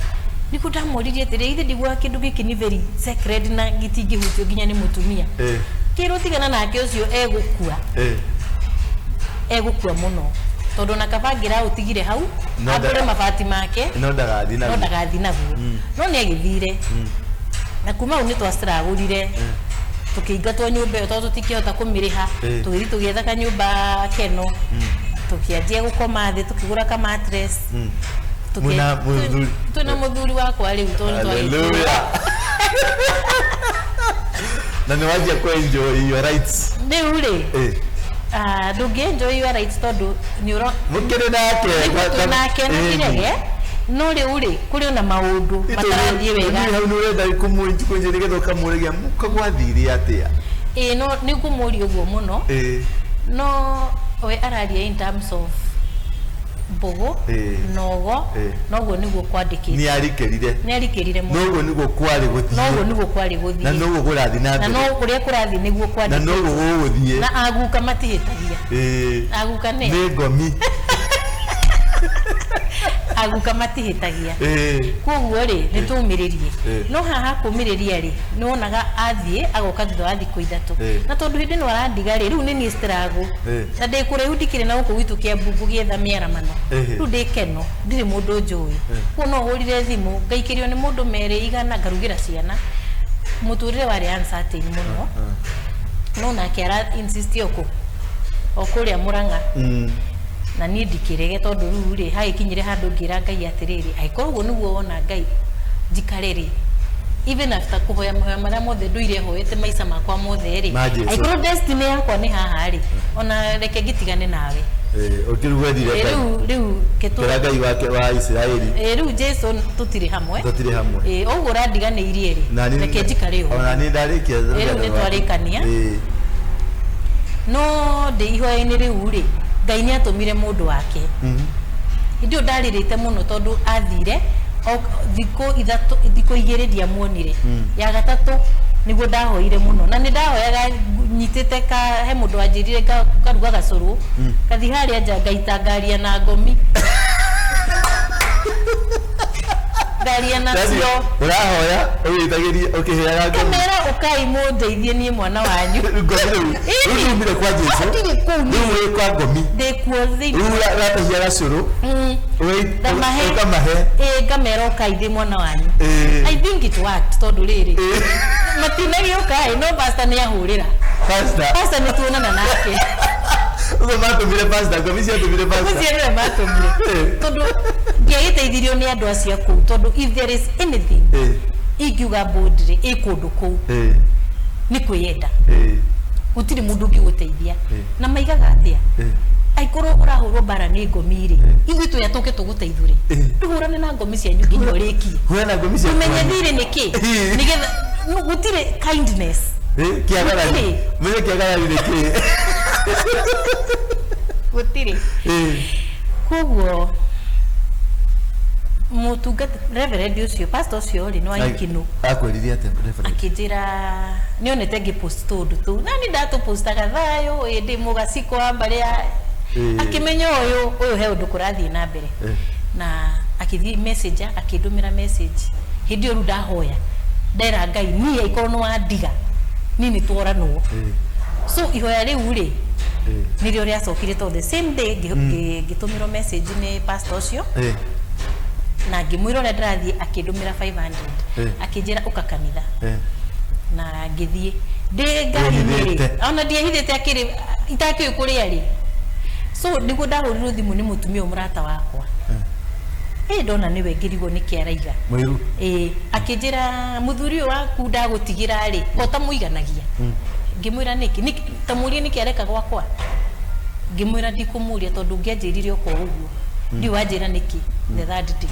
Nĩguo ndamũririe atĩrĩ, ithe ndiguaga kĩndũ gĩkĩ nĩ very sacred na gĩtingĩhutio nginya nĩ mũtumia. Kĩrwo tigana nake ũcio, egũkua. Egũkua mũno, tondũ ona kaba angĩraũtigire hau No ambũre mabati make. No ndagathiĩ No naguo. ndagathiĩ naguo, no nĩ agĩthire, na kuma hau nĩ twaciragũrire, tũkĩingatwo nyũmba ĩyo tondũ tũtikĩhota kũmĩrĩha. Tũgĩthiĩ tũgĩetha kanyũmba keno. Tũkĩanjia gũkoma thĩ, tũkĩgũra ka mattress. Mwĩna mũthuri? Twĩna mũthuri wakwa rĩu tondũ Hallelujah. Na nĩ wanjia ku enjoy your rights? Rĩu rĩ, Eh. Ndũngĩ enjoy your rights tondũ nĩ ũro Mũkĩrĩ nake? Nĩguo twĩ nake na kirege, no rĩu rĩ, kũrĩ ona maũndũ matarathiĩ wega. Hau nĩ ũrenda kũmũnjĩ nĩgetha ũkamũrĩgia mũkagwathire atĩa? Ĩĩ, no nĩ ngũmũria ũguo mũno. No we araria in terms of mbũgũ nogo. Noguo nĩguo kwandĩkĩtwo. Nĩ arikĩrire. Nĩ arikĩrire mũno. Noguo nĩguo kwarĩ gũthiĩ. Noguo nĩguo kwarĩ gũthiĩ. Na noguo kũrathiĩ na na mbere. No ũrĩa kũrathiĩ nĩguo Na kwandĩkĩtwo. Noguo gũgũthiĩ. Na aguka matihĩtagia. Aguka nĩ Nĩ ngomi. Aguka matihĩtagia. Koguo rĩ, nĩ tũmĩrĩrie. No haha kũmĩrĩria rĩ, nĩ wonaga athiĩ agoka thutha wa thikũ 3. Na tondũ hĩndĩ ĩno arandiga rĩ, rĩu nĩ niĩ struggle. Na ndĩ kũraihu, ndikĩrĩ na gũkũ gwitũ Kĩambu ngũgĩetha mĩaramano. Rĩu ndĩ keno, ndirĩ mũndũ njũĩ. Koguo no hũrire thimũ ngaikĩrio nĩ mũndũ merĩ igana, ngarugĩra ciana. Mũtũrĩre warĩ uncertain mũno. No nake ara insist o kũ o kũrĩa Mũrang'a. Na niĩ ndikĩrege, tondũ rĩu rĩ, hagĩkinyire handũ ngĩra Ngai atĩrĩrĩ, angĩkorwo ũguo nĩguo wona Ngai njikare rĩ, even after kũhoya mahoya marĩa mothe ndũire hoete maica makwa mothe rĩ, Ma Jesũ. Angĩkorwo destiny yakwa nĩ haha rĩ, ona reke ngĩtigane nawe. Ũkĩrugwethire Ĩ, Ngai. rĩu Kĩra Ngai wake wa Isiraeli. Ĩ, rĩu Jesu tũtirĩ hamwe. Tũtirĩ hamwe. Ĩ, ũguo ũrandiganĩirie rĩ, Na niĩ- reke njikare ũguo. Ona niĩ ndarĩkia. Ĩ, rĩu nĩ twarĩkania. No ndĩ ihoya-inĩ rĩu rĩ, Ngai nĩ atũmire mũndũ wake. Hĩndĩ ĩyo ndarĩrĩte mũno tondũ athire o thikũ 3, thikũ 2 ndiamuonire. Ya gatatũ nĩguo ndahoire mũno, na nĩ ndahoyaga nyitĩte ka he mũndũ wanjĩrire ngaruga gacũrũ, ngathi harĩa nja ngaita ngaria na ngomi, ngaria nacio. Ũrahoya ũgĩitagĩria ũkĩheaga ngomi. Kamera ũkai mũndeithie niĩ mwana wanyu. Ngomi rĩu. Ĩni. Rĩu umire kwa Jesu. Ndirĩ kũu niĩ. Rĩu wĩ kwa ngomi. Ndĩ kuo thĩinĩ. Rĩu ũratahia gacũrũ. Ngamahe. Ũkamahe. Ĩ, ngamera ũkai, ndĩ mwana wanyu. I think it worked, tondũ rĩrĩ, matinagĩũka ĩ, no pastor nĩ ahũrĩra. Pastor. Pastor nĩ tuonana nake. Ũguo matũmire pastor, ngomi ciatũmire pastor. Ũcio nĩwe matũmire. Tondũ ndiagĩteithirio nĩ andũ acio a kũu, tondũ if there is anything ingiuga boldly ĩ kũndũ kũu nĩ kwĩyenda. Gũtirĩ mũndũ ũngĩgũteithia. Na maigaga atĩa, angĩkorwo ũrahũrwo mbara nĩ ngomi rĩ, ithuĩ twĩ tũke tũgũteithũre. Tũhũrane na ngomi cianyu nginya ũrĩkie. Hũrana ngomi ciaku. Tũmenye thirĩ nĩ kĩ. Nĩgetha gũtirĩ kindness. Kĩagarari. Gũtirĩ. Menye kĩagarari nĩ kĩ. Gũtirĩ. Koguo mũtungata reverend ũcio, pastor ũcio rĩ, nĩ wa Ikinũ. Akwĩrire atĩa reverend? Akĩnjĩra nĩonete ngĩpost tũũndũ tũu, na nĩ ndatũpostaga thayũ ĩ ndĩ mũgaciko wa mbarĩ ya akĩmenya ũyũ he ũndũ kũrathiĩ na mbere. Na akĩthiĩ messenger, akĩndũmĩra message. Hĩndĩ ĩyo rĩu ndahoya, ndera Ngai niĩ angĩkorwo nĩ wandiga niĩ nĩ tworanwo. So ihoya rĩu rĩ, nĩrĩo rĩacokire, tondũ the same day ngĩtũmĩrwo message nĩ pastor ũcio. Na ngĩmwĩra ũrĩa ndĩrathiĩ, akĩndũmĩra 500. Akĩnjĩra ũka kanitha. Na ngĩthiĩ ndĩ ngari-inĩ rĩ, Wĩhithĩte. ona ndiehithĩte, akĩrĩ itakĩũĩ kũrĩa rĩ. So nĩguo ndahũrirwo thimũ nĩ mũtumia ũyũ mũrata wakwa. Ĩ, ndona nĩwe ngĩrigwo nĩkĩ araiga. Mũiru. Ĩ, akĩnjĩra mũthuri ũyũ waku ndagũtigĩra rĩ, ko tamũiganagia. Ngĩmwĩra nĩkĩ? Tamũrie nĩkĩ areka gwakwa. Ngĩmwĩra ndikũmũria, tondũ ũngĩanjĩrire okorwo ũguo ndiũ wanjĩra nĩkĩ the third day.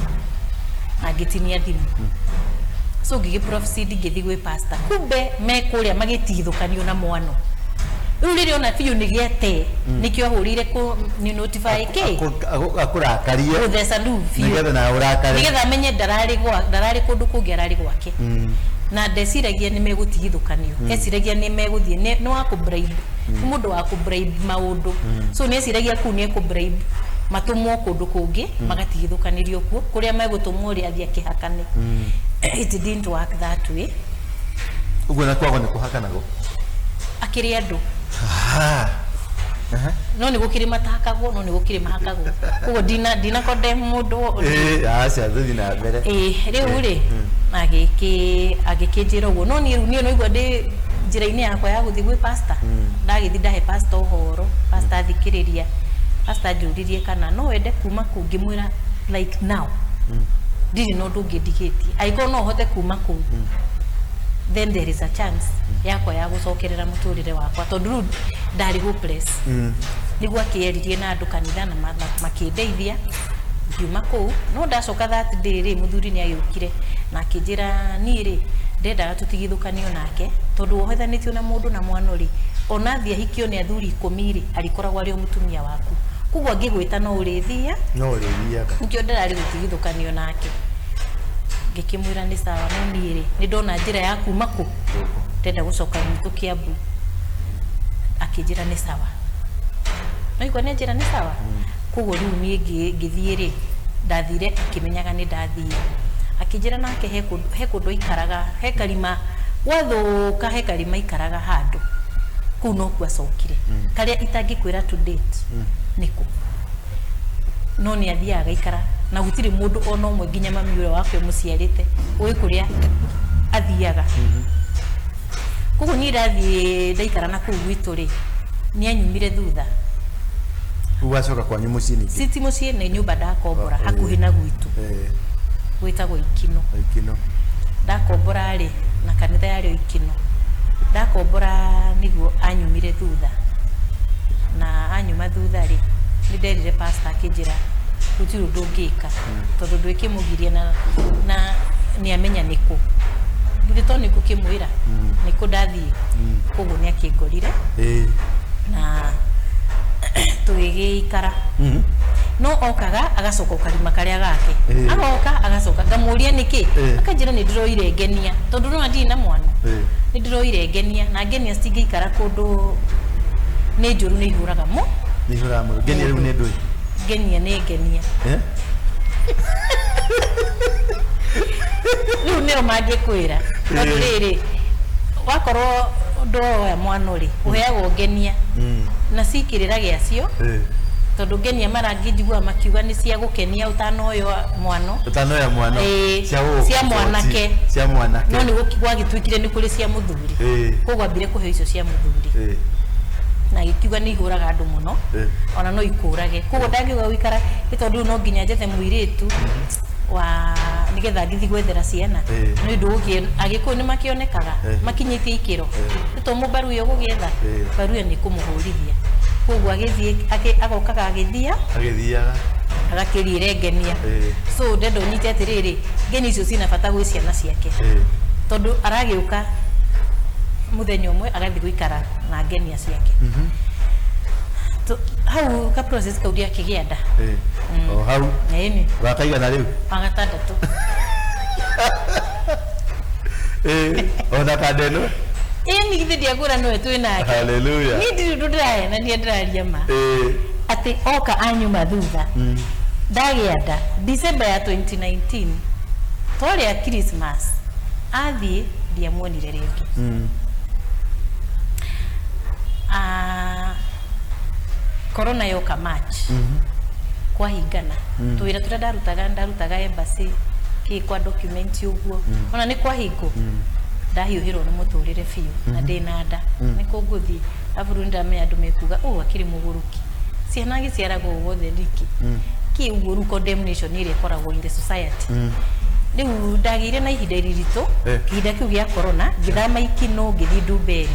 Na ngĩtinia thimũ. So ngĩgĩ proceed ngĩthiĩ gwĩ pastor, kumbe me kũrĩa magĩtigithũkanio na mwano rĩu rĩrĩa ona biũ nĩ gĩate nĩkĩo ahũrĩire kũ nĩ notify kĩ. Akũrakarie. Gũtheca rĩu biũ. Nĩgetha nawe ũrakare. Nĩgetha amenye ndararĩ kũndũ kũngĩ, ararĩ gwake. Na ndeciragia nĩ megũtigithũkanio, eciragia nĩ megũthiĩ nĩ wa kũ bribe, nĩ mũndũ wa kũ bribe maũndũ. So nĩ eciragia kũu nĩ ekũ bribe matũmwo kũndũ kũngĩ, magatigithũkanĩrio kuo kũrĩa megũtũmwo rĩ, athiĩ akĩhakane. It didn't work that way. Ũguo na kwago nĩ kũhakanagwo. Akĩrĩ andũ. Ah. Aha. No nĩ gũkĩrĩ matahakagwo, no nĩ gũkĩrĩ mahakagwo, koguo ndina condemn mũndũ. Aca, tũthiĩ na mbere. Ĩ, rĩu rĩ, agĩkĩnjĩra ũguo, no niĩ rĩu niĩ noigua ndĩ njĩra-inĩ yakwa ya gũthiĩ gwĩ pastor. Ndagĩthiĩ ndahe pastor ũhoro, pastor athikĩrĩria, Pastor anjũririe kana no wende kuma kũu, ngĩmwĩra like now ndirĩ na ũndũ ũngĩ ndigĩtie, angĩkorwo no hote kuma kũu, then there is a chance yakwa ya gũcokerera mũtũrĩre wakwa, tondũ rĩu ndarĩ hopeless. Nĩguo akĩeririe na andũ kanitha na makĩndeithia ngiuma kũu. No ndacoka that day rĩ, mũthuri nĩ agĩũkire na akĩnjĩra niĩ rĩ, ndendaga tũtigithũkanio nake, tondũ wohethanĩtio na mũndũ na mwana rĩ, ona athiĩ ahikio nĩ athuri 10 rĩ, arĩkoragwo arĩ o mũtumia waku, koguo angĩgwĩta no ũrĩthia. No ũrĩthiaga. Nĩkĩo ndĩrarĩ gũtigithũkanio nake. Ngĩkĩmwĩra nĩ sawa, no niĩ rĩ, nĩ ndona njĩra ya kuma kũ, ndenda gũcoka gwitũ Kiambu. Akĩnjĩra nĩ sawa, no igua nĩ njĩra nĩ sawa. Koguo rĩu niĩ ngĩthiĩ rĩ, ndathire akĩmenyaga nĩ ndathiĩ. Akĩnjĩra nake he kũndũ aikaraga, he karima gwathũka, he karima aikaraga handũ kũu, nokuo acokire, karĩa itangĩkwĩra to date nĩkũ, no nĩ athiaga agaikara na gũtirĩ mũndũ ona ũmwe, nginya mami ũrĩa wake ũmũciarĩte, ũĩ kũrĩa athiaga. Koguo niĩ ndathiĩ ndaikara na kũu gwitũ rĩ, nĩ anyumire thutha. Rĩu wacoka kwanyu mũciĩ ningĩ? Citi mũciĩ, nĩ nyũmba ndakombora hakuhĩ na gwitũ, gwĩtagwo Ikino. Ikino. Ndakombora rĩ, na kanitha yarĩ o Ikino. Ndakombora nĩguo anyumire thutha, na anyuma thutha rĩ, nĩ nderire pastor, akĩnjĩra gũtirĩ ũndũ ũngĩka tondũ ndwĩkĩmũgiria na nĩ amenya nĩkũ, githĩ to nĩkũ kĩmwĩra nĩkũ ndathiĩ. Koguo nĩ akĩngorire na tũgĩgĩikara, no okaga agacoka ũkarima karĩa gake. Agoka agacoka, ngamũria nĩkĩ, akanjĩra nĩ ndĩroire ngenia, tondũ no ndirĩ na mwana. Nĩ ndĩroire ngenia, na ngenia citingĩikara kũndũ, nĩ njũru, nĩ ihũraga mũ. Nĩ ihũraga mũno. Ngenia rĩu nĩ ndũĩ? Ngenia nĩ ngenia. Eh? Rĩu nĩo mangĩkwĩra, tondũ rĩrĩ, wakorwo ndwoya mwana rĩ, ũheagwo ngenia na cikĩrĩra gĩacio, tondũ ngenia marangi njiguaga makiuga nĩ cia gũkenia ũtanoywo mwano. Ũtanoya mwana. Ĩĩ, cia gũgũkũ cia mwanake. Cia mwanake. No nĩ gwagĩtuĩkire nĩ kũrĩ cia mũthuri. Koguo ambire kũheo icio cia mũthuri na gĩkiuga nĩ ihũraga andũ mũno, ona no ikũrage. Koguo ndangiuga gũikara nĩ tondũ rĩu no nginya njethe mũirĩtu wa nĩgetha ngĩthiĩ gwethera ciana. Nĩ ũndũ gũkĩ Agĩkũyũ nĩ makĩonekaga makinyĩtie ikĩro, nĩ to mũmbaruya ũgũgĩetha, baruya nĩ kũmũhũrithia. Koguo agĩthiĩ agokaga agĩthia. Agĩthiaga. Agakĩriĩre ngenia. So ndenda ũnyite atĩrĩrĩ, ngenia icio cina bata gwĩ ciana ciake, tondũ aragĩũka mũthenya ũmwe agathiĩ gũikara na ngenia ciake. Hau ka process kau ndiakĩgĩa nda. O hau. Ĩni. Wakaigana rĩu? Wa gatandatũ. Ona kandeno. Ĩni, githĩ ndiakwĩra nĩwe twĩ nake? Haleluya. Niĩ ndirĩ ũndũ ndĩraheana, niĩ ndĩraria ma, atĩ oka anyuma thutha, ndagĩa nda December ya 2019, twarĩa Christmas, athiĩ ndiamuonire rĩngĩ. Ah, corona yoka March, kwahingana twĩra tũrĩa ndarutaga, ndarutaga embassy kĩ kwa document ũguo, ona nĩ kwahingwo, ndahiũhĩrwo nĩ mũtũrĩre biũ na ndĩna nda, nĩ kũngũthiĩ arabu rĩu ndamenya andũ mekuga ũũ akĩrĩ mũgũrũki, ciana agĩciaragwo wothe nĩkĩ kĩ ũguo. Rĩu condemnation ĩrĩa ĩkoragwo in the society, rĩu ndagĩire na ihinda iritũ. Kĩhinda kĩu gĩa corona, ngĩthama Ikino ngĩthiĩ Ndumberi.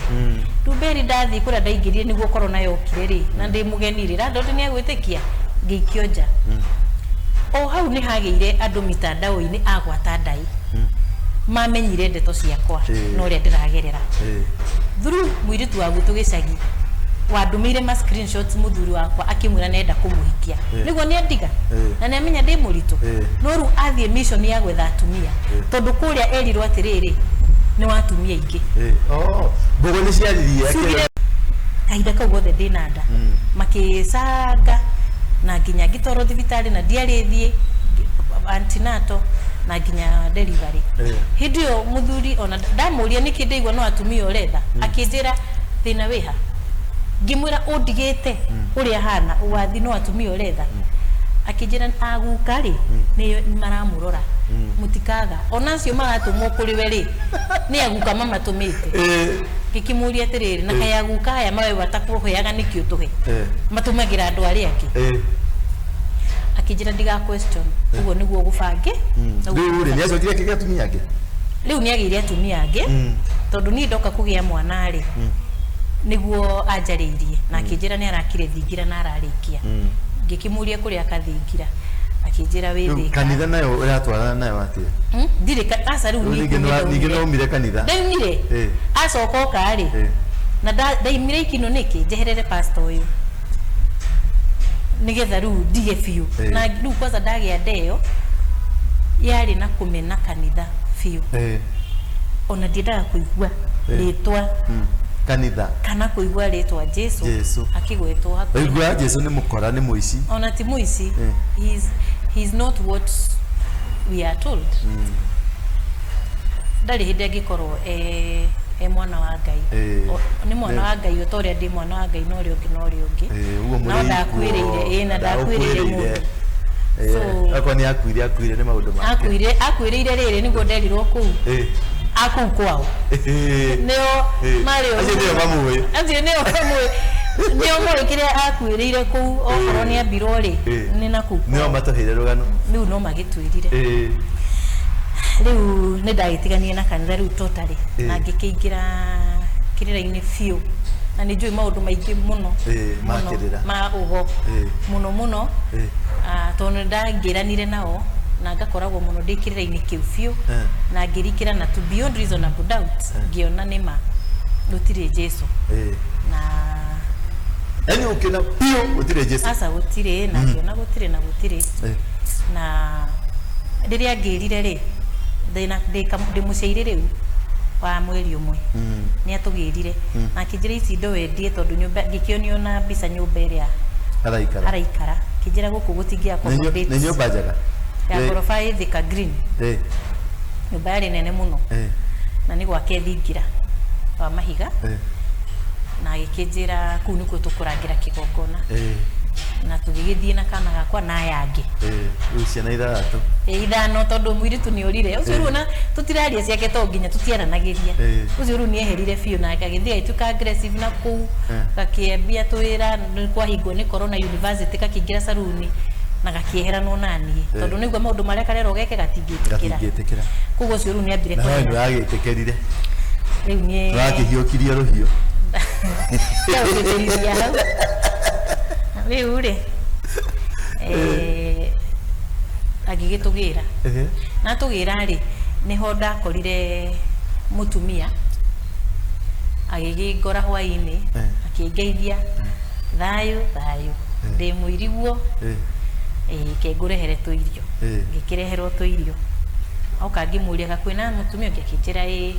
Ndumberi ndathiĩ kũrĩa ndaingĩrire nĩguo corona yokire rĩ, na ndĩ mũgeni rĩ, landlord nĩ egwĩtĩkia ngĩikio nja. O hau nĩ hagĩire andũ mitandao-inĩ agwata ndai, mamenyire ndeto ciakwa na ũrĩa ndĩragerera through mũirĩtu wa gwitũ gĩcagi wandũmĩire ma screenshots, mũthuri wakwa akĩmwĩra nenda kũmũhikia, nĩguo nĩ andiga na nĩ amenya ndĩ mũritũ. No rĩu athiĩ mission ya gwetha atumia, tondũ kũrĩa erirwo atĩrĩrĩ, nĩ wa atumia aingĩ. Oh, mbũgũ nĩ ciaririe. Ciugire kahinda kau gothe ndĩna nda, makĩcanga na nginya ngĩtwarwo thibitarĩ na ndiarĩ thiĩ antenatal na nginya delivery. Hĩndĩ ĩyo mũthuri ona ndamũria nĩkĩ ndaigua no atumia ũretha, akĩnjĩra thĩna wĩha. Ngĩmwĩra ũndigĩte ũrĩa hana wathi no atumia ũretha. Akĩnjĩra aguka rĩ, nĩ maramũrora, mũtikaga ona acio maratũmwo kũrĩ we rĩ, nĩ aguka mamatũmĩte. Ngĩkĩmũria atĩrĩrĩ, na kaĩ aguka aya mawe matakũheaga nĩkĩ ũtũhe? Matũmagĩra andũ arĩa angĩ. Akĩnjĩra ndiga question, ũguo nĩguo gũbange. Rĩu rĩ, nĩ acokire akĩgĩa atumia angĩ? Rĩu nĩ agĩire atumia angĩ, tondũ niĩ ndoka kũgĩa mwana rĩ, nĩguo anjarĩirie na akĩnjĩra nĩ arakire thingira na ararĩkia. Ngĩkĩmũria kũrĩa akathingira, akĩnjĩra wĩ Rĩu Thĩka. Kanitha nayo ũratwarana nayo atĩa? Ndirĩ aca, rĩu Rĩu niĩ ningĩ ningĩ ndaumire. no umire kanitha? Ndaumire. Acoka oka rĩ, na ndaimire ikino nĩkĩ njeherere pastor ũyũ nĩgetha rĩu ndige biũ. Na rĩu kwanza ndagĩa nda ĩyo yarĩ na kũmena kanitha biũ. Ona ndiendaga kũigua rĩtwa Kanitha. Kana kũigua rĩtwa Jesu. Jesu. Akĩgwetwo hakuhĩ. Waigua Jesu nĩ mũkora, nĩ mũici. Ona ti mũici. He's not what we are told. Ndarĩ hĩndĩ angĩkorwo e mwana wa Ngai. Nĩ mwana wa Ngai o ta ũrĩa ndĩ mwana wa Ngai, na ũrĩa ũngĩ na ũrĩa ũngĩ. Ũguo No mũrĩ ndakuĩrĩire, ĩĩ, na ndakuĩrĩire mũndũ. Akorwo nĩ akuire, akuire nĩ maũndũ make. Akuire, akuĩrĩire rĩrĩ nĩguo nderirwo kũu akũu kwao nĩo marĩ. Acio nĩo mamũĩ. Acio nĩo mamũĩ, nĩo moĩ kĩrĩa akuĩrĩire kũu, okorwo nĩ ambirwo rĩ, nĩ na kũu nĩo kwao. Matũheire rũgano. Rĩu no magĩtwĩrire. Rĩu nĩ ndagĩtiganire na kanitha rĩu totally, na ngĩkĩingĩra kĩrĩra-inĩ biũ, na nĩ njũĩ maũndũ maingĩ mũno ma mũno kĩrĩra. Ma ũgo mũno mũno. Tondũ nĩ ndangĩranire nao na ngakoragwo mũno ndĩ kĩrĩra-inĩ kĩu biũ, na ngĩrikĩra na to beyond reasonable doubt ngĩona nĩ ma gũtirĩ Jesu. Na Yaani ũkĩona biũ gũtirĩ Jesu. Aca, gũtirĩ, na ngĩona gũtirĩ na gũtirĩ. Na rĩrĩa ngĩrire rĩ, ndĩ mũciairĩ rĩu wa mweri ũmwe, nĩ atũgĩrire na akĩnjĩra ici indo wendie, tondũ nyũmba ngĩkĩonio na mbica nyũmba ĩrĩa araikara. Araikara. Akĩnjĩra gũkũ gũtingĩ Nĩ accommodate. Nĩ nyũmba njega. Ya ngoroba ĩ Thika Green. Nyũmba yarĩ nene mũno, na nĩ gwake thingira wa mahiga, na agĩkĩnjĩra kũu nĩkuo tũkũrangĩra kĩgongona, na tũgĩgĩthiĩ na kana gakwa na aya angĩ. Rĩu ciana ithathatũ. Ĩ, ithano, tondũ mũirĩtu nĩ ũrire ũcio. Rĩu ona tũtiraria ciake to nginya tũtiaranagĩria. Ũcio rĩu nĩ eherire biũ na agagĩthiĩ agĩtuĩka aggressive na kũu, gakĩambia twĩra nĩ kwahingwo nĩ corona university, gakĩingĩra saruni na gakĩeheranwo naniĩ, tondũ nĩguo maũndũ marĩa karerwo geke gatingĩtĩkĩra. Gatingĩtĩkĩra. Koguo ũcio rĩu nĩ ambire Na we kũrega. ndũragĩtĩkĩrire? Rĩu niĩ Ũrakĩhiũkirie rũhiũ. Ndagũtĩtĩrithia hau. Rĩu rĩ, agĩgĩtũgĩra. Na tũgĩra rĩ, nĩho ndakorire mũtumia agĩgĩngora hwainĩ, akĩngeithia, "Thayũ thayũ, ndĩ mũiriguo." Ke ngũrehere tũirio. Ngĩkĩreherwo tũirio. Oka ngĩmũria gakwĩna mũtumia ũngĩ, akĩnjĩra ĩĩ.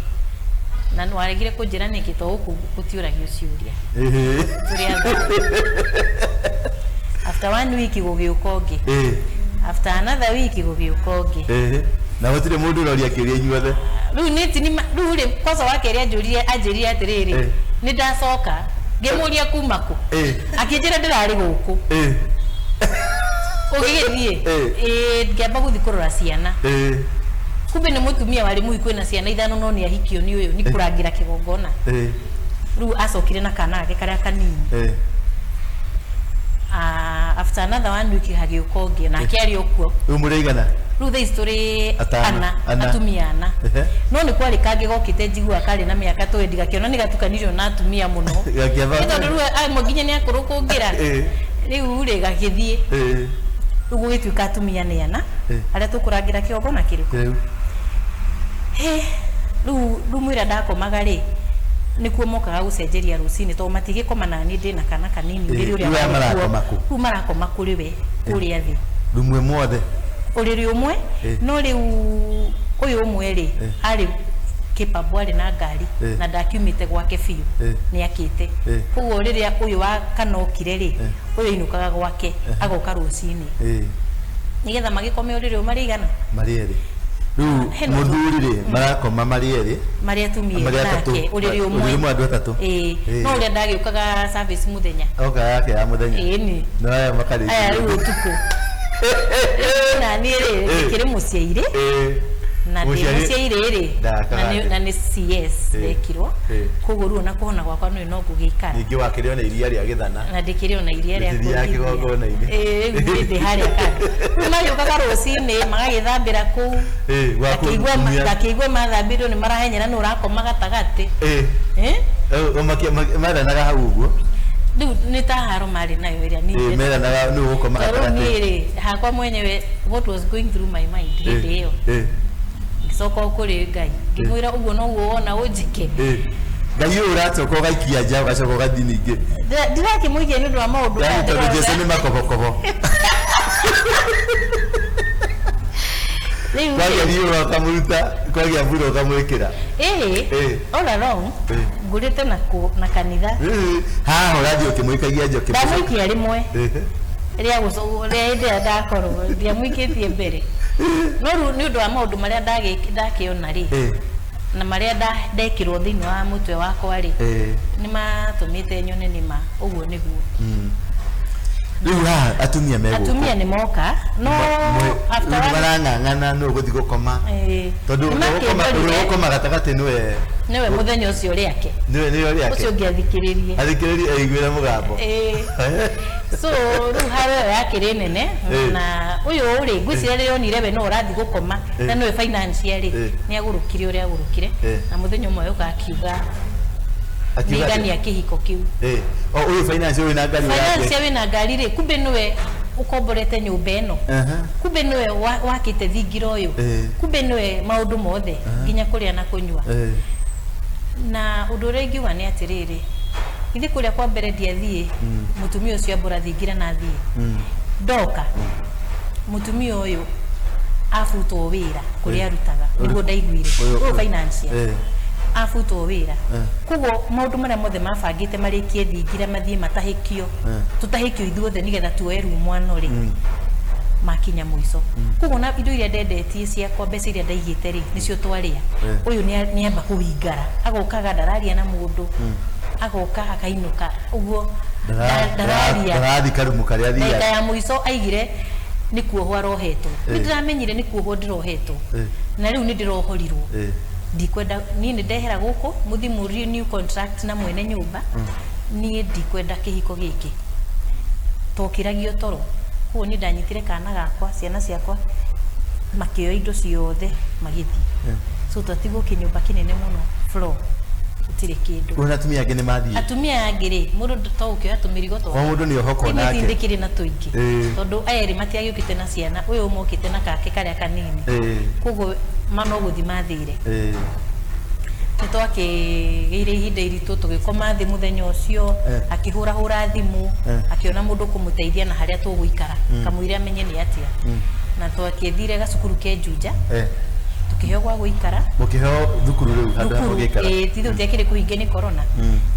Na waregire kũnjĩra nĩkĩ? To gũkũ gũtiũragio ciũria. Tũrĩ athuri. After one week gũgĩũka ũngĩ. After another week gũgĩũka ũngĩ. Na gũtirĩ mũndũ ũroria kĩũria inyuothe? Rĩu nĩ ti rĩu rĩ, kwanza wa kerĩ anjũrire, anjĩrire atĩrĩrĩ, nĩ ndacoka. Ngĩmũria kuma kũ? Akĩnjĩra ndĩrarĩ gũkũ. Ũgĩgĩthiĩ? Ĩĩ, ngĩamba gũthiĩ kũrora ciana. Kumbe nĩ mũtumia warĩ mũhiku wĩna ciana ithano, no nĩ ahikio nĩ ũyũ nĩ kũrangĩra kĩgongona. Rĩu acokire na kana gake karĩa kanini. Ah, after another one week hagĩũka ũngĩ, nake arĩ o kuo. Rĩu mũrĩ igana? Rĩu thaa ici tũrĩ Atano. ana. Ana. Atumia ana. No nĩ kwarĩ kangĩ gokĩte njiguaga karĩ na mĩaka twendi, gakĩona nĩ gatukanirio na atumia mũno. Gakĩamba. Nĩ tondũ rĩu amwe nginya nĩ akũrũ kũngĩra. Rĩu rĩ, gagĩthiĩ. Rĩu gũgĩtuĩka atumia nĩ ana arĩa tũkũrangĩra kĩgongona kĩrĩkũ. Rĩu. He, rĩu mwĩra ndakomaga rĩ, nĩkuo mokaga gũcenjeria rũcinĩ, tondũ matigĩkoma na niĩ ndĩna kana kanini. Ũrĩrĩ ũrĩa Rĩu aya warĩ kuo. marakoma kũ? Rĩu marakoma kũrĩ we kũrĩa thĩ. Rumwe mwothe? Ũrĩrĩ ũmwe. No rĩu ũyũ ũmwe rĩ, arĩ capable, arĩ na ngari, na ndakiumĩte gwake biũ, nĩ akĩte. Koguo rĩrĩa ũyũ wa kana okire rĩ, ũyũ ainũkaga gwake agoka rũcinĩ, nĩgetha magĩkome ũrĩrĩ ũyũ marĩ igana. Marĩ erĩ rĩu? Hena Mũthuri rĩ, marakoma marĩ erĩ? Marĩ atumia Marĩ atatũ. nake ũrĩrĩ ũmwe. Ũrĩrĩ ũmwe andũ atatũ. Ĩĩ, no ũrĩa ndagĩũkaga service mũthenya. Oka yake ya mũthenya. Ĩĩ ni. No aya makarĩkia. Aya rĩu ũtukũ. Na niĩ rĩ, ndĩkĩrĩ mũciairĩ, na ndĩ mũciairĩ rĩ, na nĩ CS ndekirwo, koguo rĩu ona kũhona gwakwa nĩ no ngũgĩikara. Ningĩ wakĩrĩ ona iria rĩa gĩthana. Na ndĩkĩrĩ ona iria rĩa Rĩtithiaga kĩgongona-inĩ. Ĩĩ, rĩu niĩ ndĩ harĩa kando. Rĩu magĩũkaga rũcinĩ magagĩthambĩra kũu. Gwaku Ngakĩigua mũtumia. Ngakĩigua mathambĩrio nĩ marahenyera nũ ũrakoma gatagatĩ. Meranaga hau ũguo. Rĩu nĩ ta haro marĩ nayo ĩrĩa niĩ ndĩrenda. Meranaga nũ ũgũkoma Tondũ rĩu gatagatĩ. niĩ rĩ, hakwa mwenyewe, what was going through my mind hĩndĩ ĩyo, ngĩcoka o kũrĩ Ngai, ngĩmwĩra ũguo noguo wona ũnjĩke. Ngai ũyũ ũracoka ũgaikia nja, ũgacoka ũgathiĩ ningĩ. Ndirakĩmũikia nĩ ũndũ wa maũndũ Yani maya tondũ ndĩrona. Jesu nĩ makobokobo. Rĩu Kwagĩa riũa ũkamũruta, kwagĩa mbura ũkamwĩkĩra. Ĩĩ, all along ngũrĩte na na kanitha. Haha ũrathiĩ ũkĩmũikagia nja ũkĩmũcokia. Ndamũikia rĩmwe rĩa rĩa hĩndĩ ĩrĩa ndakorwo ndiamũikĩtie mbere, no rĩu nĩ ũndũ wa maũndũ marĩa ndakĩona rĩ, na marĩa ndekĩrwo thĩinĩ wa mũtwe wakwa rĩ, nĩ matũmĩte nyone nĩma ũguo nĩguo. Rĩu haha atumia me gũkũ. Atumia nĩ moka, no after Rĩu one marang'ang'ana nũ ũgũthiĩ gũkoma, tondũ nĩ ũrĩa makĩndorire. ũrĩa ũgũkoma gatagatĩ nĩwe. Nĩwe mũthenya ũcio rĩake. Nĩwe Ũcio rĩake. ũngĩ athikĩrĩrie. Athikĩrĩrie aiguĩre mũgambo. Ĩĩ. So rĩu haro ĩyo yakĩrĩ nene, na ũyũ rĩ, ngwĩciria rĩrĩa onire we no ũrathiĩ gũkoma na nĩwe financial rĩ, nĩ agũrũkire ũrĩa agũrũkire, na mũthenya ũmwe oka akiuga Akiuga atĩa? nĩngania kĩhiko kĩu. O ũyũ finance, ũyũ na ngari yake. Financial wĩna ngari rĩ, kumbe nĩwe ũkomborete nyũmba ĩno, kumbe nĩwe wakĩte thingira ũyũ, kumbe nĩwe maũndũ mothe nginya kũrĩa na kũnyua. Na ũndũ ũrĩa ingiuga nĩ atĩrĩrĩ, ithe kũrĩa kwa mbere ndiathiĩ, mũtumia ũcio ambũra thingira na thiĩ, ndoka mũtumia ũyũ abutwo wĩra kũrĩa arutaga, nĩguo ndaiguire ũyũ financial abutwo wĩra. Koguo maũndũ marĩa mothe mabangĩte marĩkie thingira mathiĩ matahĩkio, tũtahĩkio ithuothe nĩgetha tuoe rumu ano rĩ, makinya mũico. Koguo na indo iria ndendetie ciakwa, mbeca iria ndaigĩte rĩ, nĩcio twarĩa. Ũyũ nĩamba kũhingara, agokaga ndararia na mũndũ, agoka akainũka ũguo, ndararia. Ndarathi karumu karĩa Ndagĩka athiaga. ya mũico aigire nĩ kuohwo arohetwo. Nĩ ndĩramenyire nĩ kuohwo ndĩrohetwo, na rĩu nĩ ndĩrohorirwo. Ndikwenda niĩ, nĩ ndehera gũkũ, mũthiĩ mũ renew contract na mwene nyũmba. Niĩ ndikwenda kĩhiko gĩkĩ, tokĩragio toro. Koguo niĩ ndanyitire kana gakwa, ciana ciakwa, makĩoya indo ciothe magĩthiĩ. So twatigwo kĩnyũmba kĩnene mũno, floor gũtirĩ kĩndũ. Ona atumia angĩ nĩ mathiĩ. Atumia angĩ rĩ, mũndũ to gũkĩoya tũmĩrigo. O mũndũ nĩ ohokwo nake. Ndĩkĩrĩ na tũingĩ, tondũ aya erĩ matiagĩũkĩte na ciana, ũyũ ũmwe okĩte na kake karĩa kanini. Koguo no gũthiĩ mathire. Nĩ twakĩgĩire ihinda iritũ, tũgĩkoma thĩ mũthenya ũcio. Akĩhũrahũra thimũ, akĩona mũndũ kũmũteithia na harĩa tũgũikara, kamũira amenye nĩ atĩa, na twakĩthire gacukuru ke Juja, tukĩheo gwa gũikara. Mũkĩheo thukuru rĩu handũ ha Thukuru. mũgĩikara. Ĩĩ, ti tũtiakĩrĩ kũhinge nĩ corona.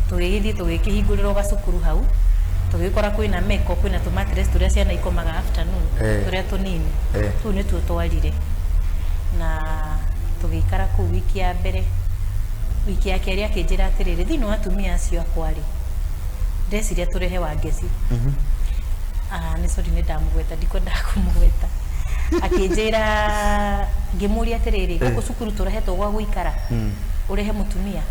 Tũgĩgĩthiĩ tũgĩkĩhingũrĩrwo gacukuru hau, tũgĩkora kwĩna meko, kwĩna tũmatres tũrĩa ciana ikomaga afternoon, tũrĩa tũnini. Tũu nĩtuo twarire na tũgĩikara kũu wiki ya mbere. Wiki ya kerĩ akĩnjĩra atĩrĩrĩ, thĩinĩ wa atumia acio akwa rĩ, ndeciria tũrehe Wangeci. Ah, nĩ sorry, nĩ ndamũgweta, ndikwendaga kũmũgweta. Akĩnjĩra, ngĩmũria atĩrĩrĩ, gũkũ cukuru tũrehetwo gwa gũikara, ũrehe mũtumia?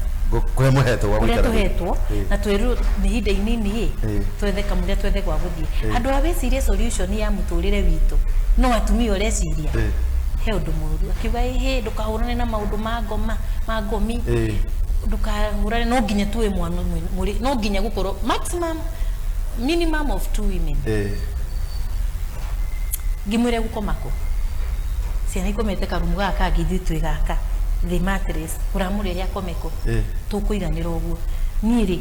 Kũrĩa mũhetwo gwa Kũrĩa gũikara. tũhetwo na twĩrwo nĩ ihinda inini ĩ, twethe kamũrĩa, twethe gwa gũthiĩ, handũ ha wĩcirie solution ya mũtũrĩre witũ, no atumia ũreciria. He ũndũ mũũru. Akiuga, ĩhĩ, ndũkahũrane na maũndũ ma ngoma ma ngomi, ndũkahũrane, no nginya tuwe mwana ũmwe no nginya gũkorwo maximum, minimum of two women. Ngĩmwĩra gũkoma kũ ciana ikomete karumu gaka kangĩ, ithuĩ twĩ gaka thĩ mattress, ũramũrehe akome kũ? Tũkũiganĩra ũguo. Niĩ rĩ,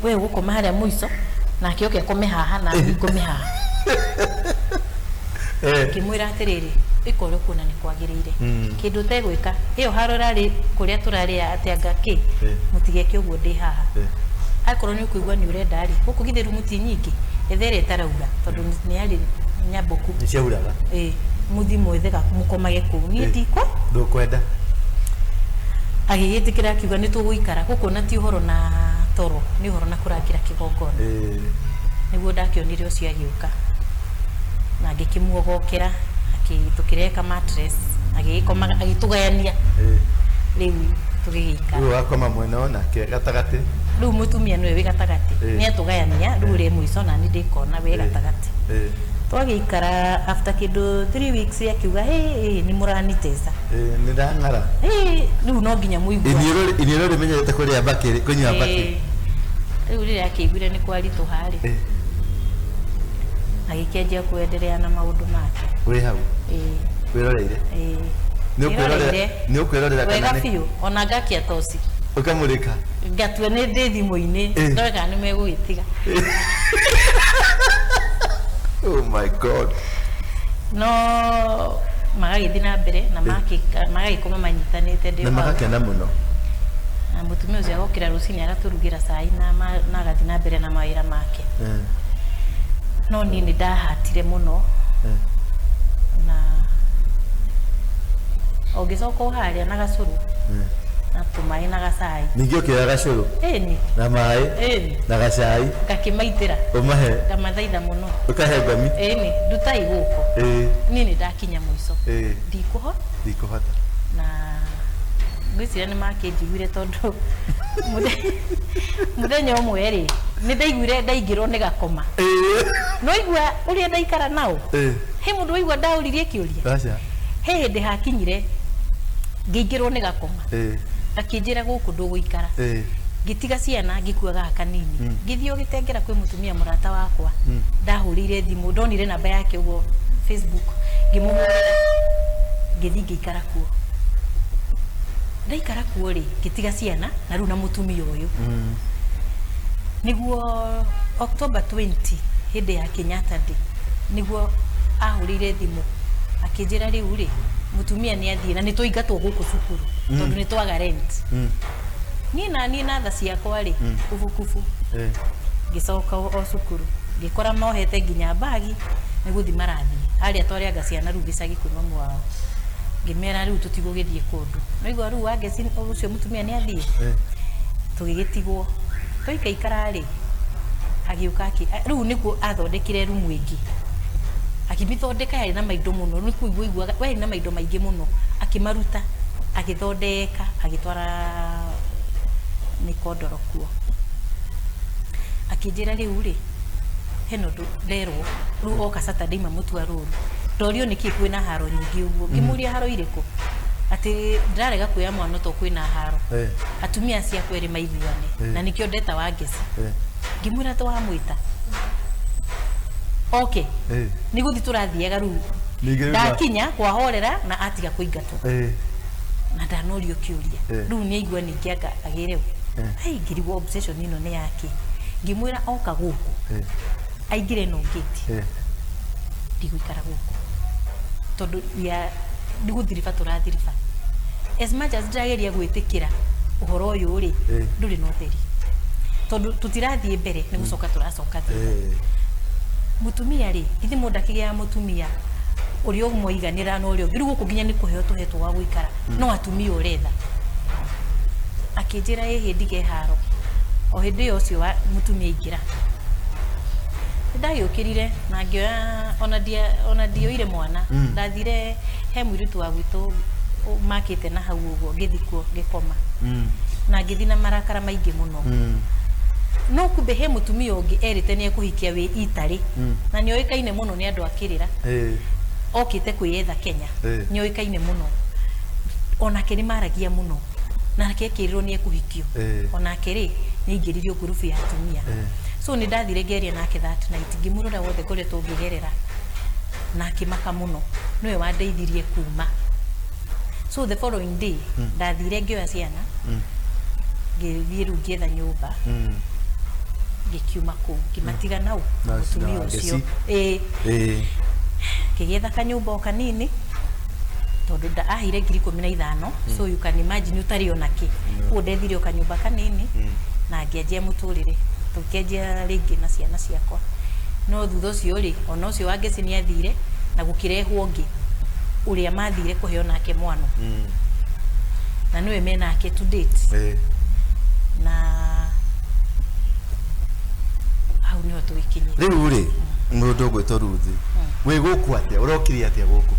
we ũgũkoma harĩa mũico, nake oke akome haha, na niĩ ngome haha. Ngĩmwĩra atĩrĩrĩ, ĩka ũrĩa ũkuona nĩ kwagĩrĩire. Kĩndũ ũtegwĩka ĩyo haro ĩrarĩ kũrĩa tũrarĩa atĩ anga kĩ, mũtigeke ũguo, ndĩ haha. Akorwo nĩ ũkũigua nĩ ũrenda rĩ, gũkũ githĩ rumu ti nyingĩ, etha ĩrĩa ĩtaraura, tondũ nĩ yarĩ nyambũku. Nĩ ciauraga. Ĩ, mũthiĩ mwethe mũkomage kũu, niĩ ndikwa. Ndũkwenda. Agĩgĩtĩkĩra, akiuga nĩ tũgũikara gũkũ, na ti ũhoro na toro, nĩ ũhoro na kũrangĩra kĩgongona. Nĩguo ndakĩonire ũcio agĩũka. Na ngĩkĩmuogokera, tũkĩreka mattress, agĩgĩkoma, agĩtũgayania. Rĩu tũgĩgĩikara. Rĩu wakoma mwena ũyũ nake gatagatĩ. Rĩu mũtumia nĩwe wĩ gatagatĩ. Nĩ atũgayania, rĩu ũrĩa mũico na niĩ ndĩ kona wĩ gatagatĩ. Twagĩikara after kĩndũ 3 weeks akiuga, hey, nĩ mũranitesa. Nĩ ndang'ara. Hey, rĩu no nginya mũigue. Iniũrũ rĩmenyerete kũrĩa mbakĩ, kũnyua mbakĩ. Rĩu rĩrĩa akĩiguire nĩ kwaritũha rĩ, agĩkĩanjia kuendelea na maũndũ make. Wĩ hau? Ĩĩ. Wĩroreire? Ĩĩ. Nĩ ũkwĩrorera? Nĩ ũkwĩrorera kana nĩ? Wega biũ, ona ngakia toci. Ũkamũrĩka? Ngatua nĩ ndĩ thimũ-inĩ, ndore kana nĩ megũgĩtiga. Oh my God. No magagĩthiĩ na mbere na magagĩkoma manyitanĩte ndĩ Na hau. Magakena mũno. Na mũtumia ũcio agokĩra rũcinĩ agatũrugĩra cai na agathiĩ na mbere na mawĩra make. No niĩ nĩ ndahatire mũno. Na o ngĩcoka o harĩa na gacũrũ na tũmaĩ na gacai. Ningĩ ũkĩoya gacũrũ? Ĩni. Na maĩ? Ĩni. Na gacai? Ngakĩmaitĩra. Ũmahe? Ngamathaitha mũno. Ũkahe ngami? Ĩni, ndutai gũkũ. Niĩ nĩ ndakinya mũico. Ndikũhota. Ndikũhota. Na ngwĩciria nĩ makĩnjiguire tondũ mũthenya ũmwe rĩ, nĩ ndaiguire ndaingĩrwo nĩ gakoma. No igua ũrĩa ndaikara nao. He mũndũ waigua ndaũririe kĩũria? Aca. He hĩndĩ hakinyire ngĩingĩrwo nĩ gakoma. Gakĩnjĩra gũkũ ndũgũikara. Ngĩtiga ciana ngĩkua gaka kanini. Ngĩthiĩ o gĩtengera kwĩ mũtumia mũrata wakwa. Ndahũrĩire thimũ, ndonire namba yake ũguo Facebook, ngĩmũhũrĩra, ngĩthiĩ ngĩikara kuo. Ndaikara kuo rĩ, ngĩtiga ciana na rĩu na mũtumia ũyũ. Nĩguo October 20 hĩndĩ ya Kenyatta Day, nĩguo ahũrĩire thimũ akĩnjĩra rĩu rĩ, mũtumia nĩ athiĩ na nĩ twaingatwo gũkũ cukuru tondũ nĩ twaga rent. Niĩ na niĩ na tha ciakwa rĩ, kubukubu. Ngĩcoka o cukuru, ngĩkora mohete nginya bagi nĩ gũthiĩ marathiĩ. Harĩa twarĩanga ciana rĩu gĩcagi kwĩ mamu wao. Ngĩmera rĩu tũtigũgĩthiĩ kũndũ. Naigua rĩu Wangeci ũcio mũtumia nĩ athiĩ. Tũgĩgĩtigwo. Twaikaikara rĩ, agĩũka rĩu nĩguo athondekire rumu ĩngĩ. Akĩmĩthondeka yarĩ na maindo mũno, nĩ kũigua iguaga, yarĩ na maindo maingĩ mũno. Akĩmaruta, agĩthondeka, agĩtwara mĩkondoro kuo. Akĩnjĩra rĩu rĩ, hena ũndũ nderwo, rĩu oka Saturday mamũtua rũru. Ndorio nĩkĩ kwĩna haro nyingĩ ũguo. Ngĩmũria haro irĩkũ? Atĩ ndĩrarega kuoya mwana to kwĩna haro. Atumia acio akwa erĩ maiguane. Na nĩkĩo ndeta Wangeci. Ngĩmwĩra to wamwĩta. Okay. Nĩ gũthiĩ tũrathiaga rĩu. Ndakinya kwahorera na atiga kũingatwo. Na ndanorio kĩũria. Rĩu nĩ aigua ningĩ anga agĩre. Ai, ngĩrigwo obsession ĩno nĩ yake. Ngĩmwĩra oka gũkũ. Aingĩre no gate. Ndigũikara gũkũ. Tondũ ya nĩ gũthiriba tũrathiriba. As much as ndĩrageria gwĩtĩkĩra ũhoro ũyũ rĩ, ndũrĩ na ũtheri. Tondũ tũtirathiĩ mbere nĩ gũcoka tũracoka thutha. Mũtumia rĩ, githĩ mũndũ akĩgĩaga mũtumia ũrĩa ũmũiganĩra na ũrĩa ũngĩ. Rĩu gũkũ nginya nĩ kũheo tũhetwo gwa gũikara. No atumia ũretha. Akĩnjĩra ĩhĩ ndige haro. O hĩndĩ ĩyo ũcio wa mũtumia aingĩra. Nĩndagĩũkĩrire na ngĩoya ona ndioire mwana. Ndathire he mũirĩtu wa gwitũ makĩte na hau ũguo, ngĩthiĩ kuo ngĩkoma. Na ngĩthiĩ na marakara maingĩ mũno. No kumbe he mũtumia ũngĩ erĩte nĩ ekũhikia wĩ Italy. Na nĩ oĩkaine mũno nĩ andũ a kĩrĩra. Okĩte kwĩyetha Kenya. Nĩ oĩkaine mũno. Onake nĩ maragia mũno. Nake ekĩrirwo nĩ ekũhikio. Onake rĩ, nĩ aingĩririo ngurubu ya atumia. So nĩ ndathire ngĩaria nake that night, ngĩmwĩra ũrĩa wothe ngoretwo ngĩgerera. Na akĩmaka mũno. Nĩwe wandeithirie kuma. So the following day, ndathire ngĩoya ciana. Ngĩthiĩ rĩu ngĩetha nyũmba. Ngĩkiuma kũu, ngĩmatiga nau, mũtumia ũcio. Ngĩgĩetha kanyũmba o kanini. Tondũ aheire ngiri ikũmi na ithano. So you can imagine ũtarĩ ona kĩ. Koguo ndethire o kanyũmba kanini. Na ngĩanjia mũtũrĩre. Tũkĩanjia rĩngĩ na ciana ciakwa. No thutha ũcio rĩ, ona ũcio wa Ngeci nĩ athire na gũkĩrehwo ũngĩ ũrĩa mathire kũheo nake mwana. Na nĩwe menake to date. Na hau nĩho tũgĩkinyire. Rĩu rĩ, mũndũ ũgwĩtwo Ruth, Wĩ gũkũ atĩa? Ũrokire atĩa gũkũ?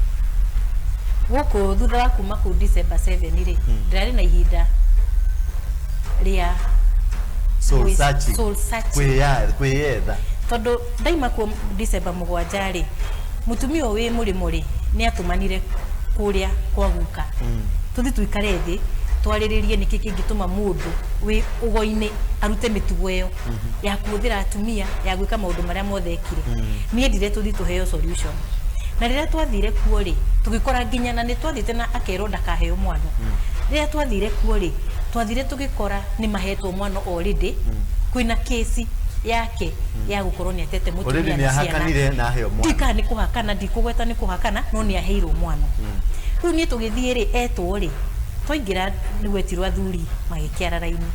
Gũkũ thutha wa kuma kũu December 7 rĩ, ndĩrarĩ na ihinda rĩa Soul searching. Soul searching. Kwĩyetha. Tondũ ndaima kuo December 7 rĩ, mũtumia ũyũ wĩ mũrĩmo rĩ, nĩ atũmanire kũrĩa kwa guka. Tũthiĩ tũikare thĩ twarĩrĩrie nĩkĩ kĩngĩtũma mũndũ wĩ ũgo-inĩ arute mĩtugo ĩyo ya kũhũthĩra atumia, ya gwĩka maũndũ marĩa mothe ekire. Niĩ ndire tũthiĩ tũheo solution. Na rĩrĩa twathire kuo rĩ, tũgĩkora nginya na nĩ twathiĩte na akerwo ndakaheo mwana. Rĩrĩa twathire kuo rĩ, twathire tũgĩkora nĩ mahetwo mwana already, kwĩna kesi yake ya gũkorwo nĩ atete Already mũtumia nĩ na ciana. ahakanire na aheo mwana. Ndika nĩ kũhakana, ndikũgweta nĩ kũhakana, no nĩ aheirwo mwana. Rĩu niĩ tũgĩthiĩ rĩ, etwo rĩ, twaingĩra nĩ gwetirwo athuri magĩkĩara raini.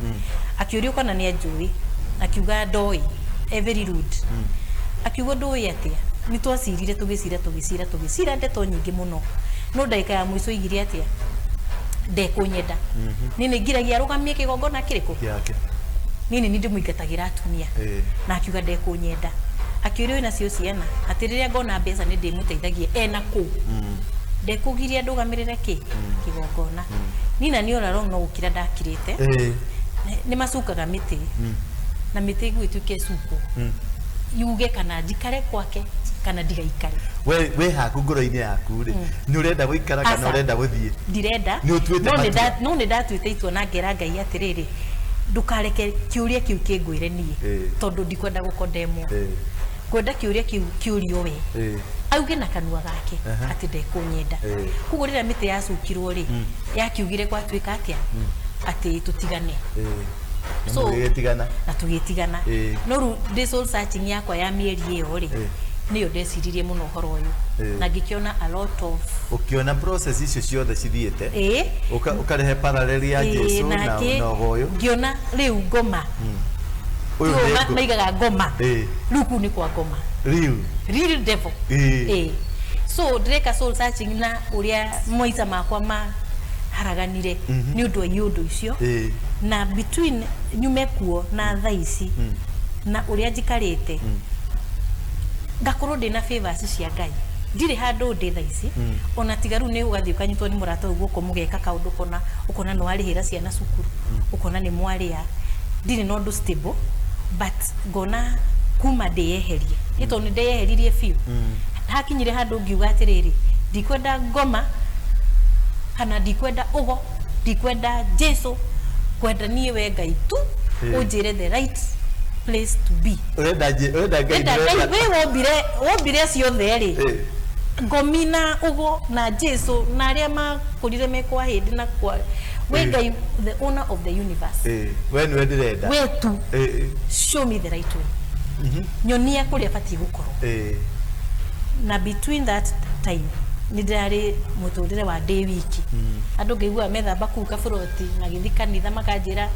Akĩũrio kana nĩ anjũĩ, akiuga ndoĩ, e very rude. Akiuga ndũĩ atĩa? Nĩ twacirire tũgĩcira tũgĩcira tũgĩcira ndeto nyingĩ mũno. No ndagĩka ya mũico oigire atĩa? Ndekũnyenda. Niĩ nĩ ngiragia arũgamie kĩgongona kĩrĩkũ? Gĩake. Niĩ nĩ niĩ ndĩmũingatagĩra atumia. Na akiuga ndekũnyenda. Akĩũrio wĩna cio ciana, atĩ rĩrĩa ngona mbeca nĩ ndĩmũteithagia ena kũu. Ndekũgiria ndũgamĩrĩre kĩ? Kĩgongona. Niĩ na niĩ all along no gũkira ndakirĩte. Nĩ macukaga mĩtĩ. Na mĩtĩ ĩguo ĩtuĩke ĩcukwo. Yuge kana njikare kwake kana ndigaikare. We wĩ haku ngoro-inĩ yaku rĩ, nĩ ũrenda gũikara kana Aca. ũrenda gũthiĩ? Ndirenda. Nĩ ũtuĩte No nĩ matua? No nĩ ndatuĩte itua na ngera Ngai atĩrĩrĩ, ndũkareke kĩũria kĩu kĩngwĩre niĩ, tondũ ndikwenda gũkondemwo. Kwenda kĩũria kĩu kĩũrio we. Auge na kanua gake atĩ ndekũnyenda. Koguo rĩrĩa mĩtĩ yacukirwo rĩ, yakiugire gwatuĩka atĩa? Atĩ tũtigane. Na So, mũgĩgĩtigana. na tũgĩtigana. No rĩu ndĩ soul searching yakwa ya mĩeri ĩyo rĩ, nĩyo ndeciririe mũno ũhoro ũyũ. Na ngĩkĩona a lot of Ũkĩona process icio ciothe cithiĩte, ũkarehe parallel ya Jesu na na ũgo ũyũ. Ngĩona rĩu ngoma. Ũyũ Rĩu nĩ ngo- maigaga ngoma. Rĩu kũu nĩ kwa ngoma. Rĩu. Real devil. So ndĩreka soul searching na ũrĩa maica makwa maharaganire nĩ ũndũ wa iũndũ icio. Na between nyume kuo na thaa ici na ũrĩa njikarĩte, ngakorwo ndĩna favors cia Ngai. Ndirĩ handũ ndĩ thaa ici, ona tiga rĩu nĩ ũgathiĩ ũkanyitwo nĩ mũrata ũyũ guoko mũgeka kaũndũ kona, ũkona nĩ warĩhĩra ciana cukuru, ũkona nĩ mwarĩa. Ndirĩ na ũndũ stable, but ngona kuma ndĩyeherie. Nĩ tondũ nĩ ndeyeheririe biũ. Hakinyire handũ ngiuga atĩrĩrĩ, ndikwenda ngoma kana ndikwenda ũgo, ndikwenda Jesu, kwenda niĩ we Ngai tu, ũnjĩre the right place to be. Ũrenda ũrenda Ngai Ndĩrenda Ngai, ndĩrenda- we wombire acio othe rĩ. Ngomi na ũgo na Jesu na arĩa makũrire me kwa hĩndĩ na kwa we Ngai, the owner of the universe. We nĩwe ndĩrenda. We tu. Show me the right way. Nyonia kũrĩa batiĩ gũkorwo. Na between that time nĩ ndĩrarĩ mũtũrĩre wa ndĩ wiki. Andũ ngaigua methamba kũu kaburoti magĩthiĩ kanitha makanjĩra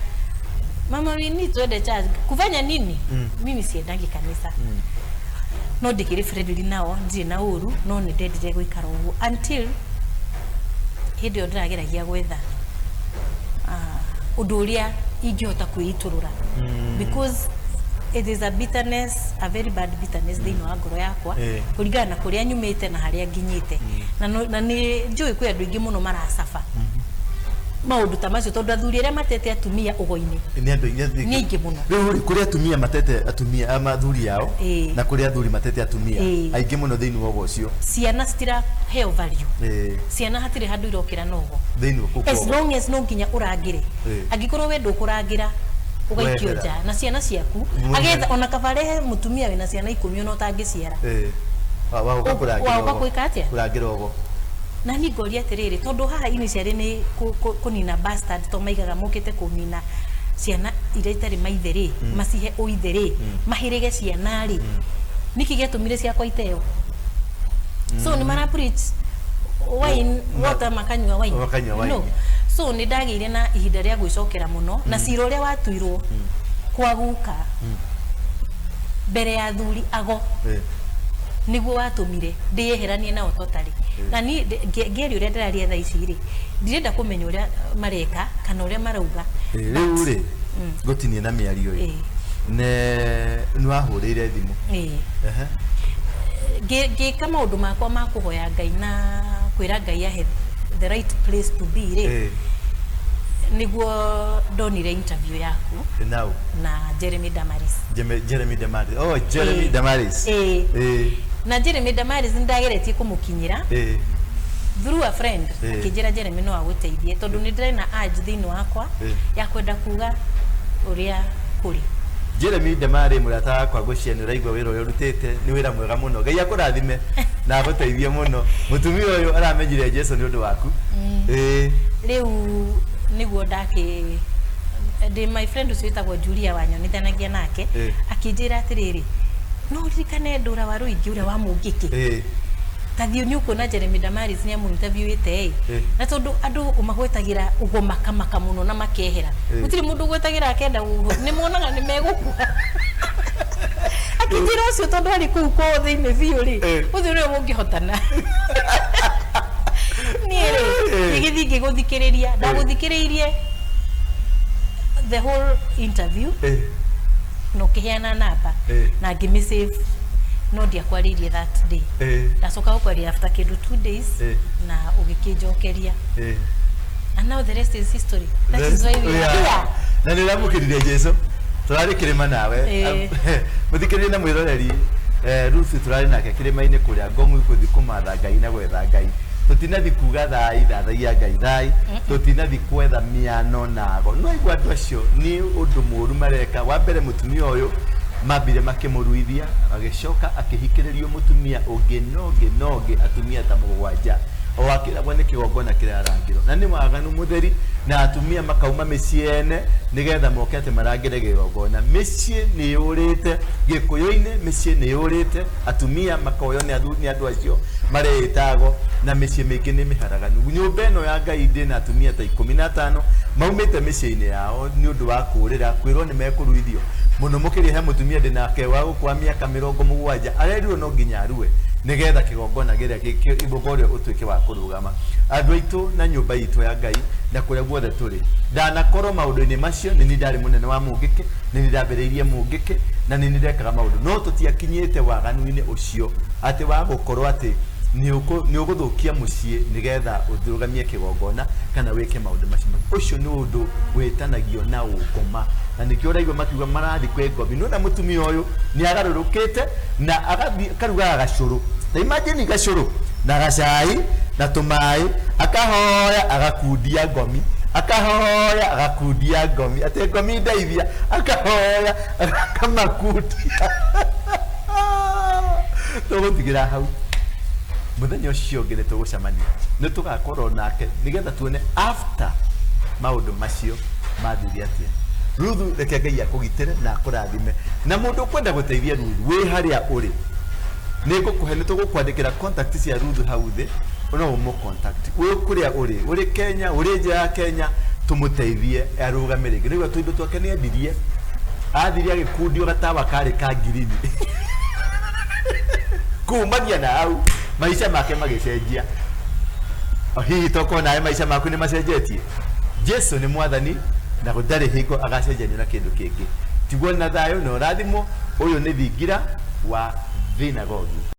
mama we need twende church kufanya nini? Mimi siendangi kanitha. No ndĩkĩrĩ friendly nao, ndirĩ na ũru, no nĩ ndendire gũikara ũguo until hĩndĩ ĩyo ndĩrageragia gwetha ũndũ ũrĩa ingĩhota kwĩitũrũra. Because it is a bitterness, a very bad bitterness thĩinĩ wa ngoro yakwa, kũringana na kũrĩa nyumĩte na harĩa nginyĩte. Na nĩ njũĩ kwĩ andũ aingĩ mũno maracaba maũndũ ta macio, tondũ athuri arĩa matete atumia ũgo-inĩ Nĩ andũ aingĩ. Nĩ aingĩ mũno. Rĩu rĩ, kũrĩ atumia matete atumia, ama athuri ao, na kũrĩ athuri matete atumia aingĩ mũno thĩinĩ wa ũgo ũcio. Ciana citiraheo value. Ciana hatirĩ handũ irokĩra na ũgo. Thĩinĩ wa kũu As kwa ũgo. long as no nginya ũrangĩre. Angĩkorwo we ndũkũrangĩra, ũgaikio Wehera. nja na ciana ciaku. Mwehera. Agetha ona kaba rehe mũtumia wĩna ciana 10 ona ũtangĩciara. Wa ũka kũrangĩra Wa ũka ũgo. gwĩka atĩa? Kũrangĩra ũgo. Na niĩ ngoria atĩrĩrĩ, tondũ haha initially nĩ kũnina bastard, to maigaga mokĩte kũnina ciana iria itarĩ maithe rĩ, macihe ũithe rĩ, mahĩrĩge ciana rĩ. Nĩkĩ gĩatũmire ciakwa iteo? So nĩ mara preach wine, water, makanyua wine. Makanyua wine. No. So nĩ ndagĩire na ihinda rĩa gwĩcokera mũno, na cira ũrĩa watuirwo kwa guka mbere ya athuri ago. Nĩguo watũmire ndĩyeheranie nao totally. Na niĩ ngĩaria ũrĩa ndĩraria thaa ici rĩ, ndirenda kũmenya ũrĩa mareka kana ũrĩa marauga. Rĩu rĩ, ngũtinie na mĩario ĩ. Ne nĩ wahũrĩire thimũ? Ngĩka maũndũ makwa ma kũhoya Ngai na kwĩra Ngai ahe the right place to be rĩ, nĩguo ndonire interview yaku Now na Jeremy Damaris. Jeremy Damaris. Oh, Jeremy Damaris. Na Jeremy Damaris nĩndageretie kũmũkinyĩra through a friend, akĩnjĩra Jeremy no agũteithie, tondũ nĩ ndĩrĩ na urge thĩinĩ wakwa ya kwenda kuga ũrĩa kũrĩ. Jeremy Damari, mũrata wakwa, ngwĩciria nĩ ũraigua wĩra ũrĩa ũrutĩte nĩ wĩra mwega mũno. Ngai akũrathime na agũteithie mũno. Mũtumia ũyũ aramenyire Jesu nĩ ũndũ waku. Rĩu nĩguo ndakĩ ndĩ my friend ũcio wĩtagwo Julia wanyonithanagia nake, akĩnjĩra atĩrĩrĩ, no ũririkane Ndũra wa Rũingĩ ũrĩa wa Mũngĩkĩ, ta thiĩ nĩ ũkuona Jeremy Damaris nĩ amũ-interviewĩte ĩ. Na tondũ andũ ũmagwetagĩra ũguo makamaka mũno na makehera, gũtirĩ mũndũ ũgwetagĩra akenda nĩ monaga nĩ megũkua. Akĩnjĩra ũcio tondũ arĩ kũu kwao thĩinĩ biũ rĩ, ũcio nĩwe mũngĩhotana. Niĩ rĩ, ngĩgĩthiĩ ngĩgũthikĩrĩria, ndagũthikĩrĩirie the whole interview na ũkĩheana namba na ngĩmĩ-save, no ndiakwarĩirie that day. Ndacoka gũkwaria after kĩndũ 2 days na ũgĩkĩnjokeria, and now the rest is history. That is why we are here. Na nĩ ũramũkĩrire Jesu, tũrarĩ kĩrĩma nawe. Mũthikĩrĩria na mwĩroreri, Ruth tũrarĩ nake kĩrĩma-inĩ kũrĩa Ngomu gũthiĩ kũmatha Ngai na gwetha Ngai. Tũtinathi kuga thai thathaiya Ngai thai, tũtinathi kwetha mĩano nago no igua andũ acio nĩ ũndũ mũũru mareka. Wa mbere, mũtumia ũyũ mambire makĩmũruithia, agĩcoka akĩhikĩrĩrio mũtumia ũngĩ na ũngĩ na ũngĩ, atumia ta mũgwanja, o akĩragwo nĩ kĩgongona kĩrarangĩrwo na nĩ waganu mũtheri, na atumia makauma mĩciĩ ene nĩgetha moke atĩ marangĩre kĩgongona. Mĩciĩ nĩ yũrĩte Gĩkũyũ-inĩ, mĩciĩ nĩ yũrĩte, atumia makoywo nĩ nĩ andũ acio mareĩtago, na mĩciĩ mĩingĩ nĩ mĩharaganu. Nyũmba ĩno ya Ngai ndĩna atumia ta 15 maumĩte mĩciĩ-inĩ yao nĩ ũndũ wa kũũrĩra kwĩrwo nĩ mekũruithio mũno mũkĩria. He mũtumia ndĩnake wa gũkũ wa mĩaka 70 arerirwo no nginya arue nĩgetha kĩgongona gĩrĩa igongona ũrĩa ũtuĩke wa kũrũgama. Andũ aitũ na nyũmba itũ ya Ngai na kũrĩa guothe tũrĩ, ndanakorwo maũndũ-inĩ macio. Nĩ niĩ ndarĩ mũnene wa Mũngĩkĩ, nĩ niĩ ndambĩrĩirie Mũngĩkĩ na nĩ niĩ ndekaga maũndũ, no tũtiakinyĩte waganu-inĩ ũcio atĩ wa gũkorwo atĩ nĩ ũgũthũkia mũciĩ nĩgetha ũrũgamie kĩgongona kana wĩke maũndũ macio mangĩ. Ũcio nĩ ũndũ wĩtanagio na ũngoma, na nĩkĩo ũraigua makiuga marathiĩ kwĩ ngomi. Nĩwona mũtumia ũyũ nĩ agarũrũkĩte na agathiĩ akarugaga gacũrũ, ta imagine gacũrũ na gacai na tũmaĩ, akahoya agakundia ngomi, akahoya agakundia ngomi atĩ ngomi ndeithia, akahoya akamakundia. Tũgũtigĩra hau, mũthenya ũcio ũngĩ nĩ tũgũcemania, nĩ tũgakorwo nake nĩgetha tuone after maũndũ macio mathire atĩa. Ruthu, reke Ngai akũgitĩre na akũrathime. Na mũndũ ũkwenda gũteithia Ruthu wĩ harĩa ũrĩ, nĩ ngũkũhe, nĩ tũgũkwandĩkĩra contact cia Ruthu hau thĩ, no ũmũ contact wĩ kũrĩa ũrĩ, ũrĩ Kenya, ũrĩ nja ya Kenya, tũmũteithie arũgame rĩngĩ. Nĩguo tũindo twake nĩ endirie, athire agĩkundio gatawa karĩ ka ngirini. Kumagia na hau maica make magĩcenjia. O hihi tokorwo nawe maica maku nĩ macenjetie. Jesu nĩ mwathani na gũtarĩ hingo agacenjanio na kĩndũ kĩngĩ. Tigwo na thayũ na ũrathimwo. Ũyũ nĩ thingira wa thinagogi.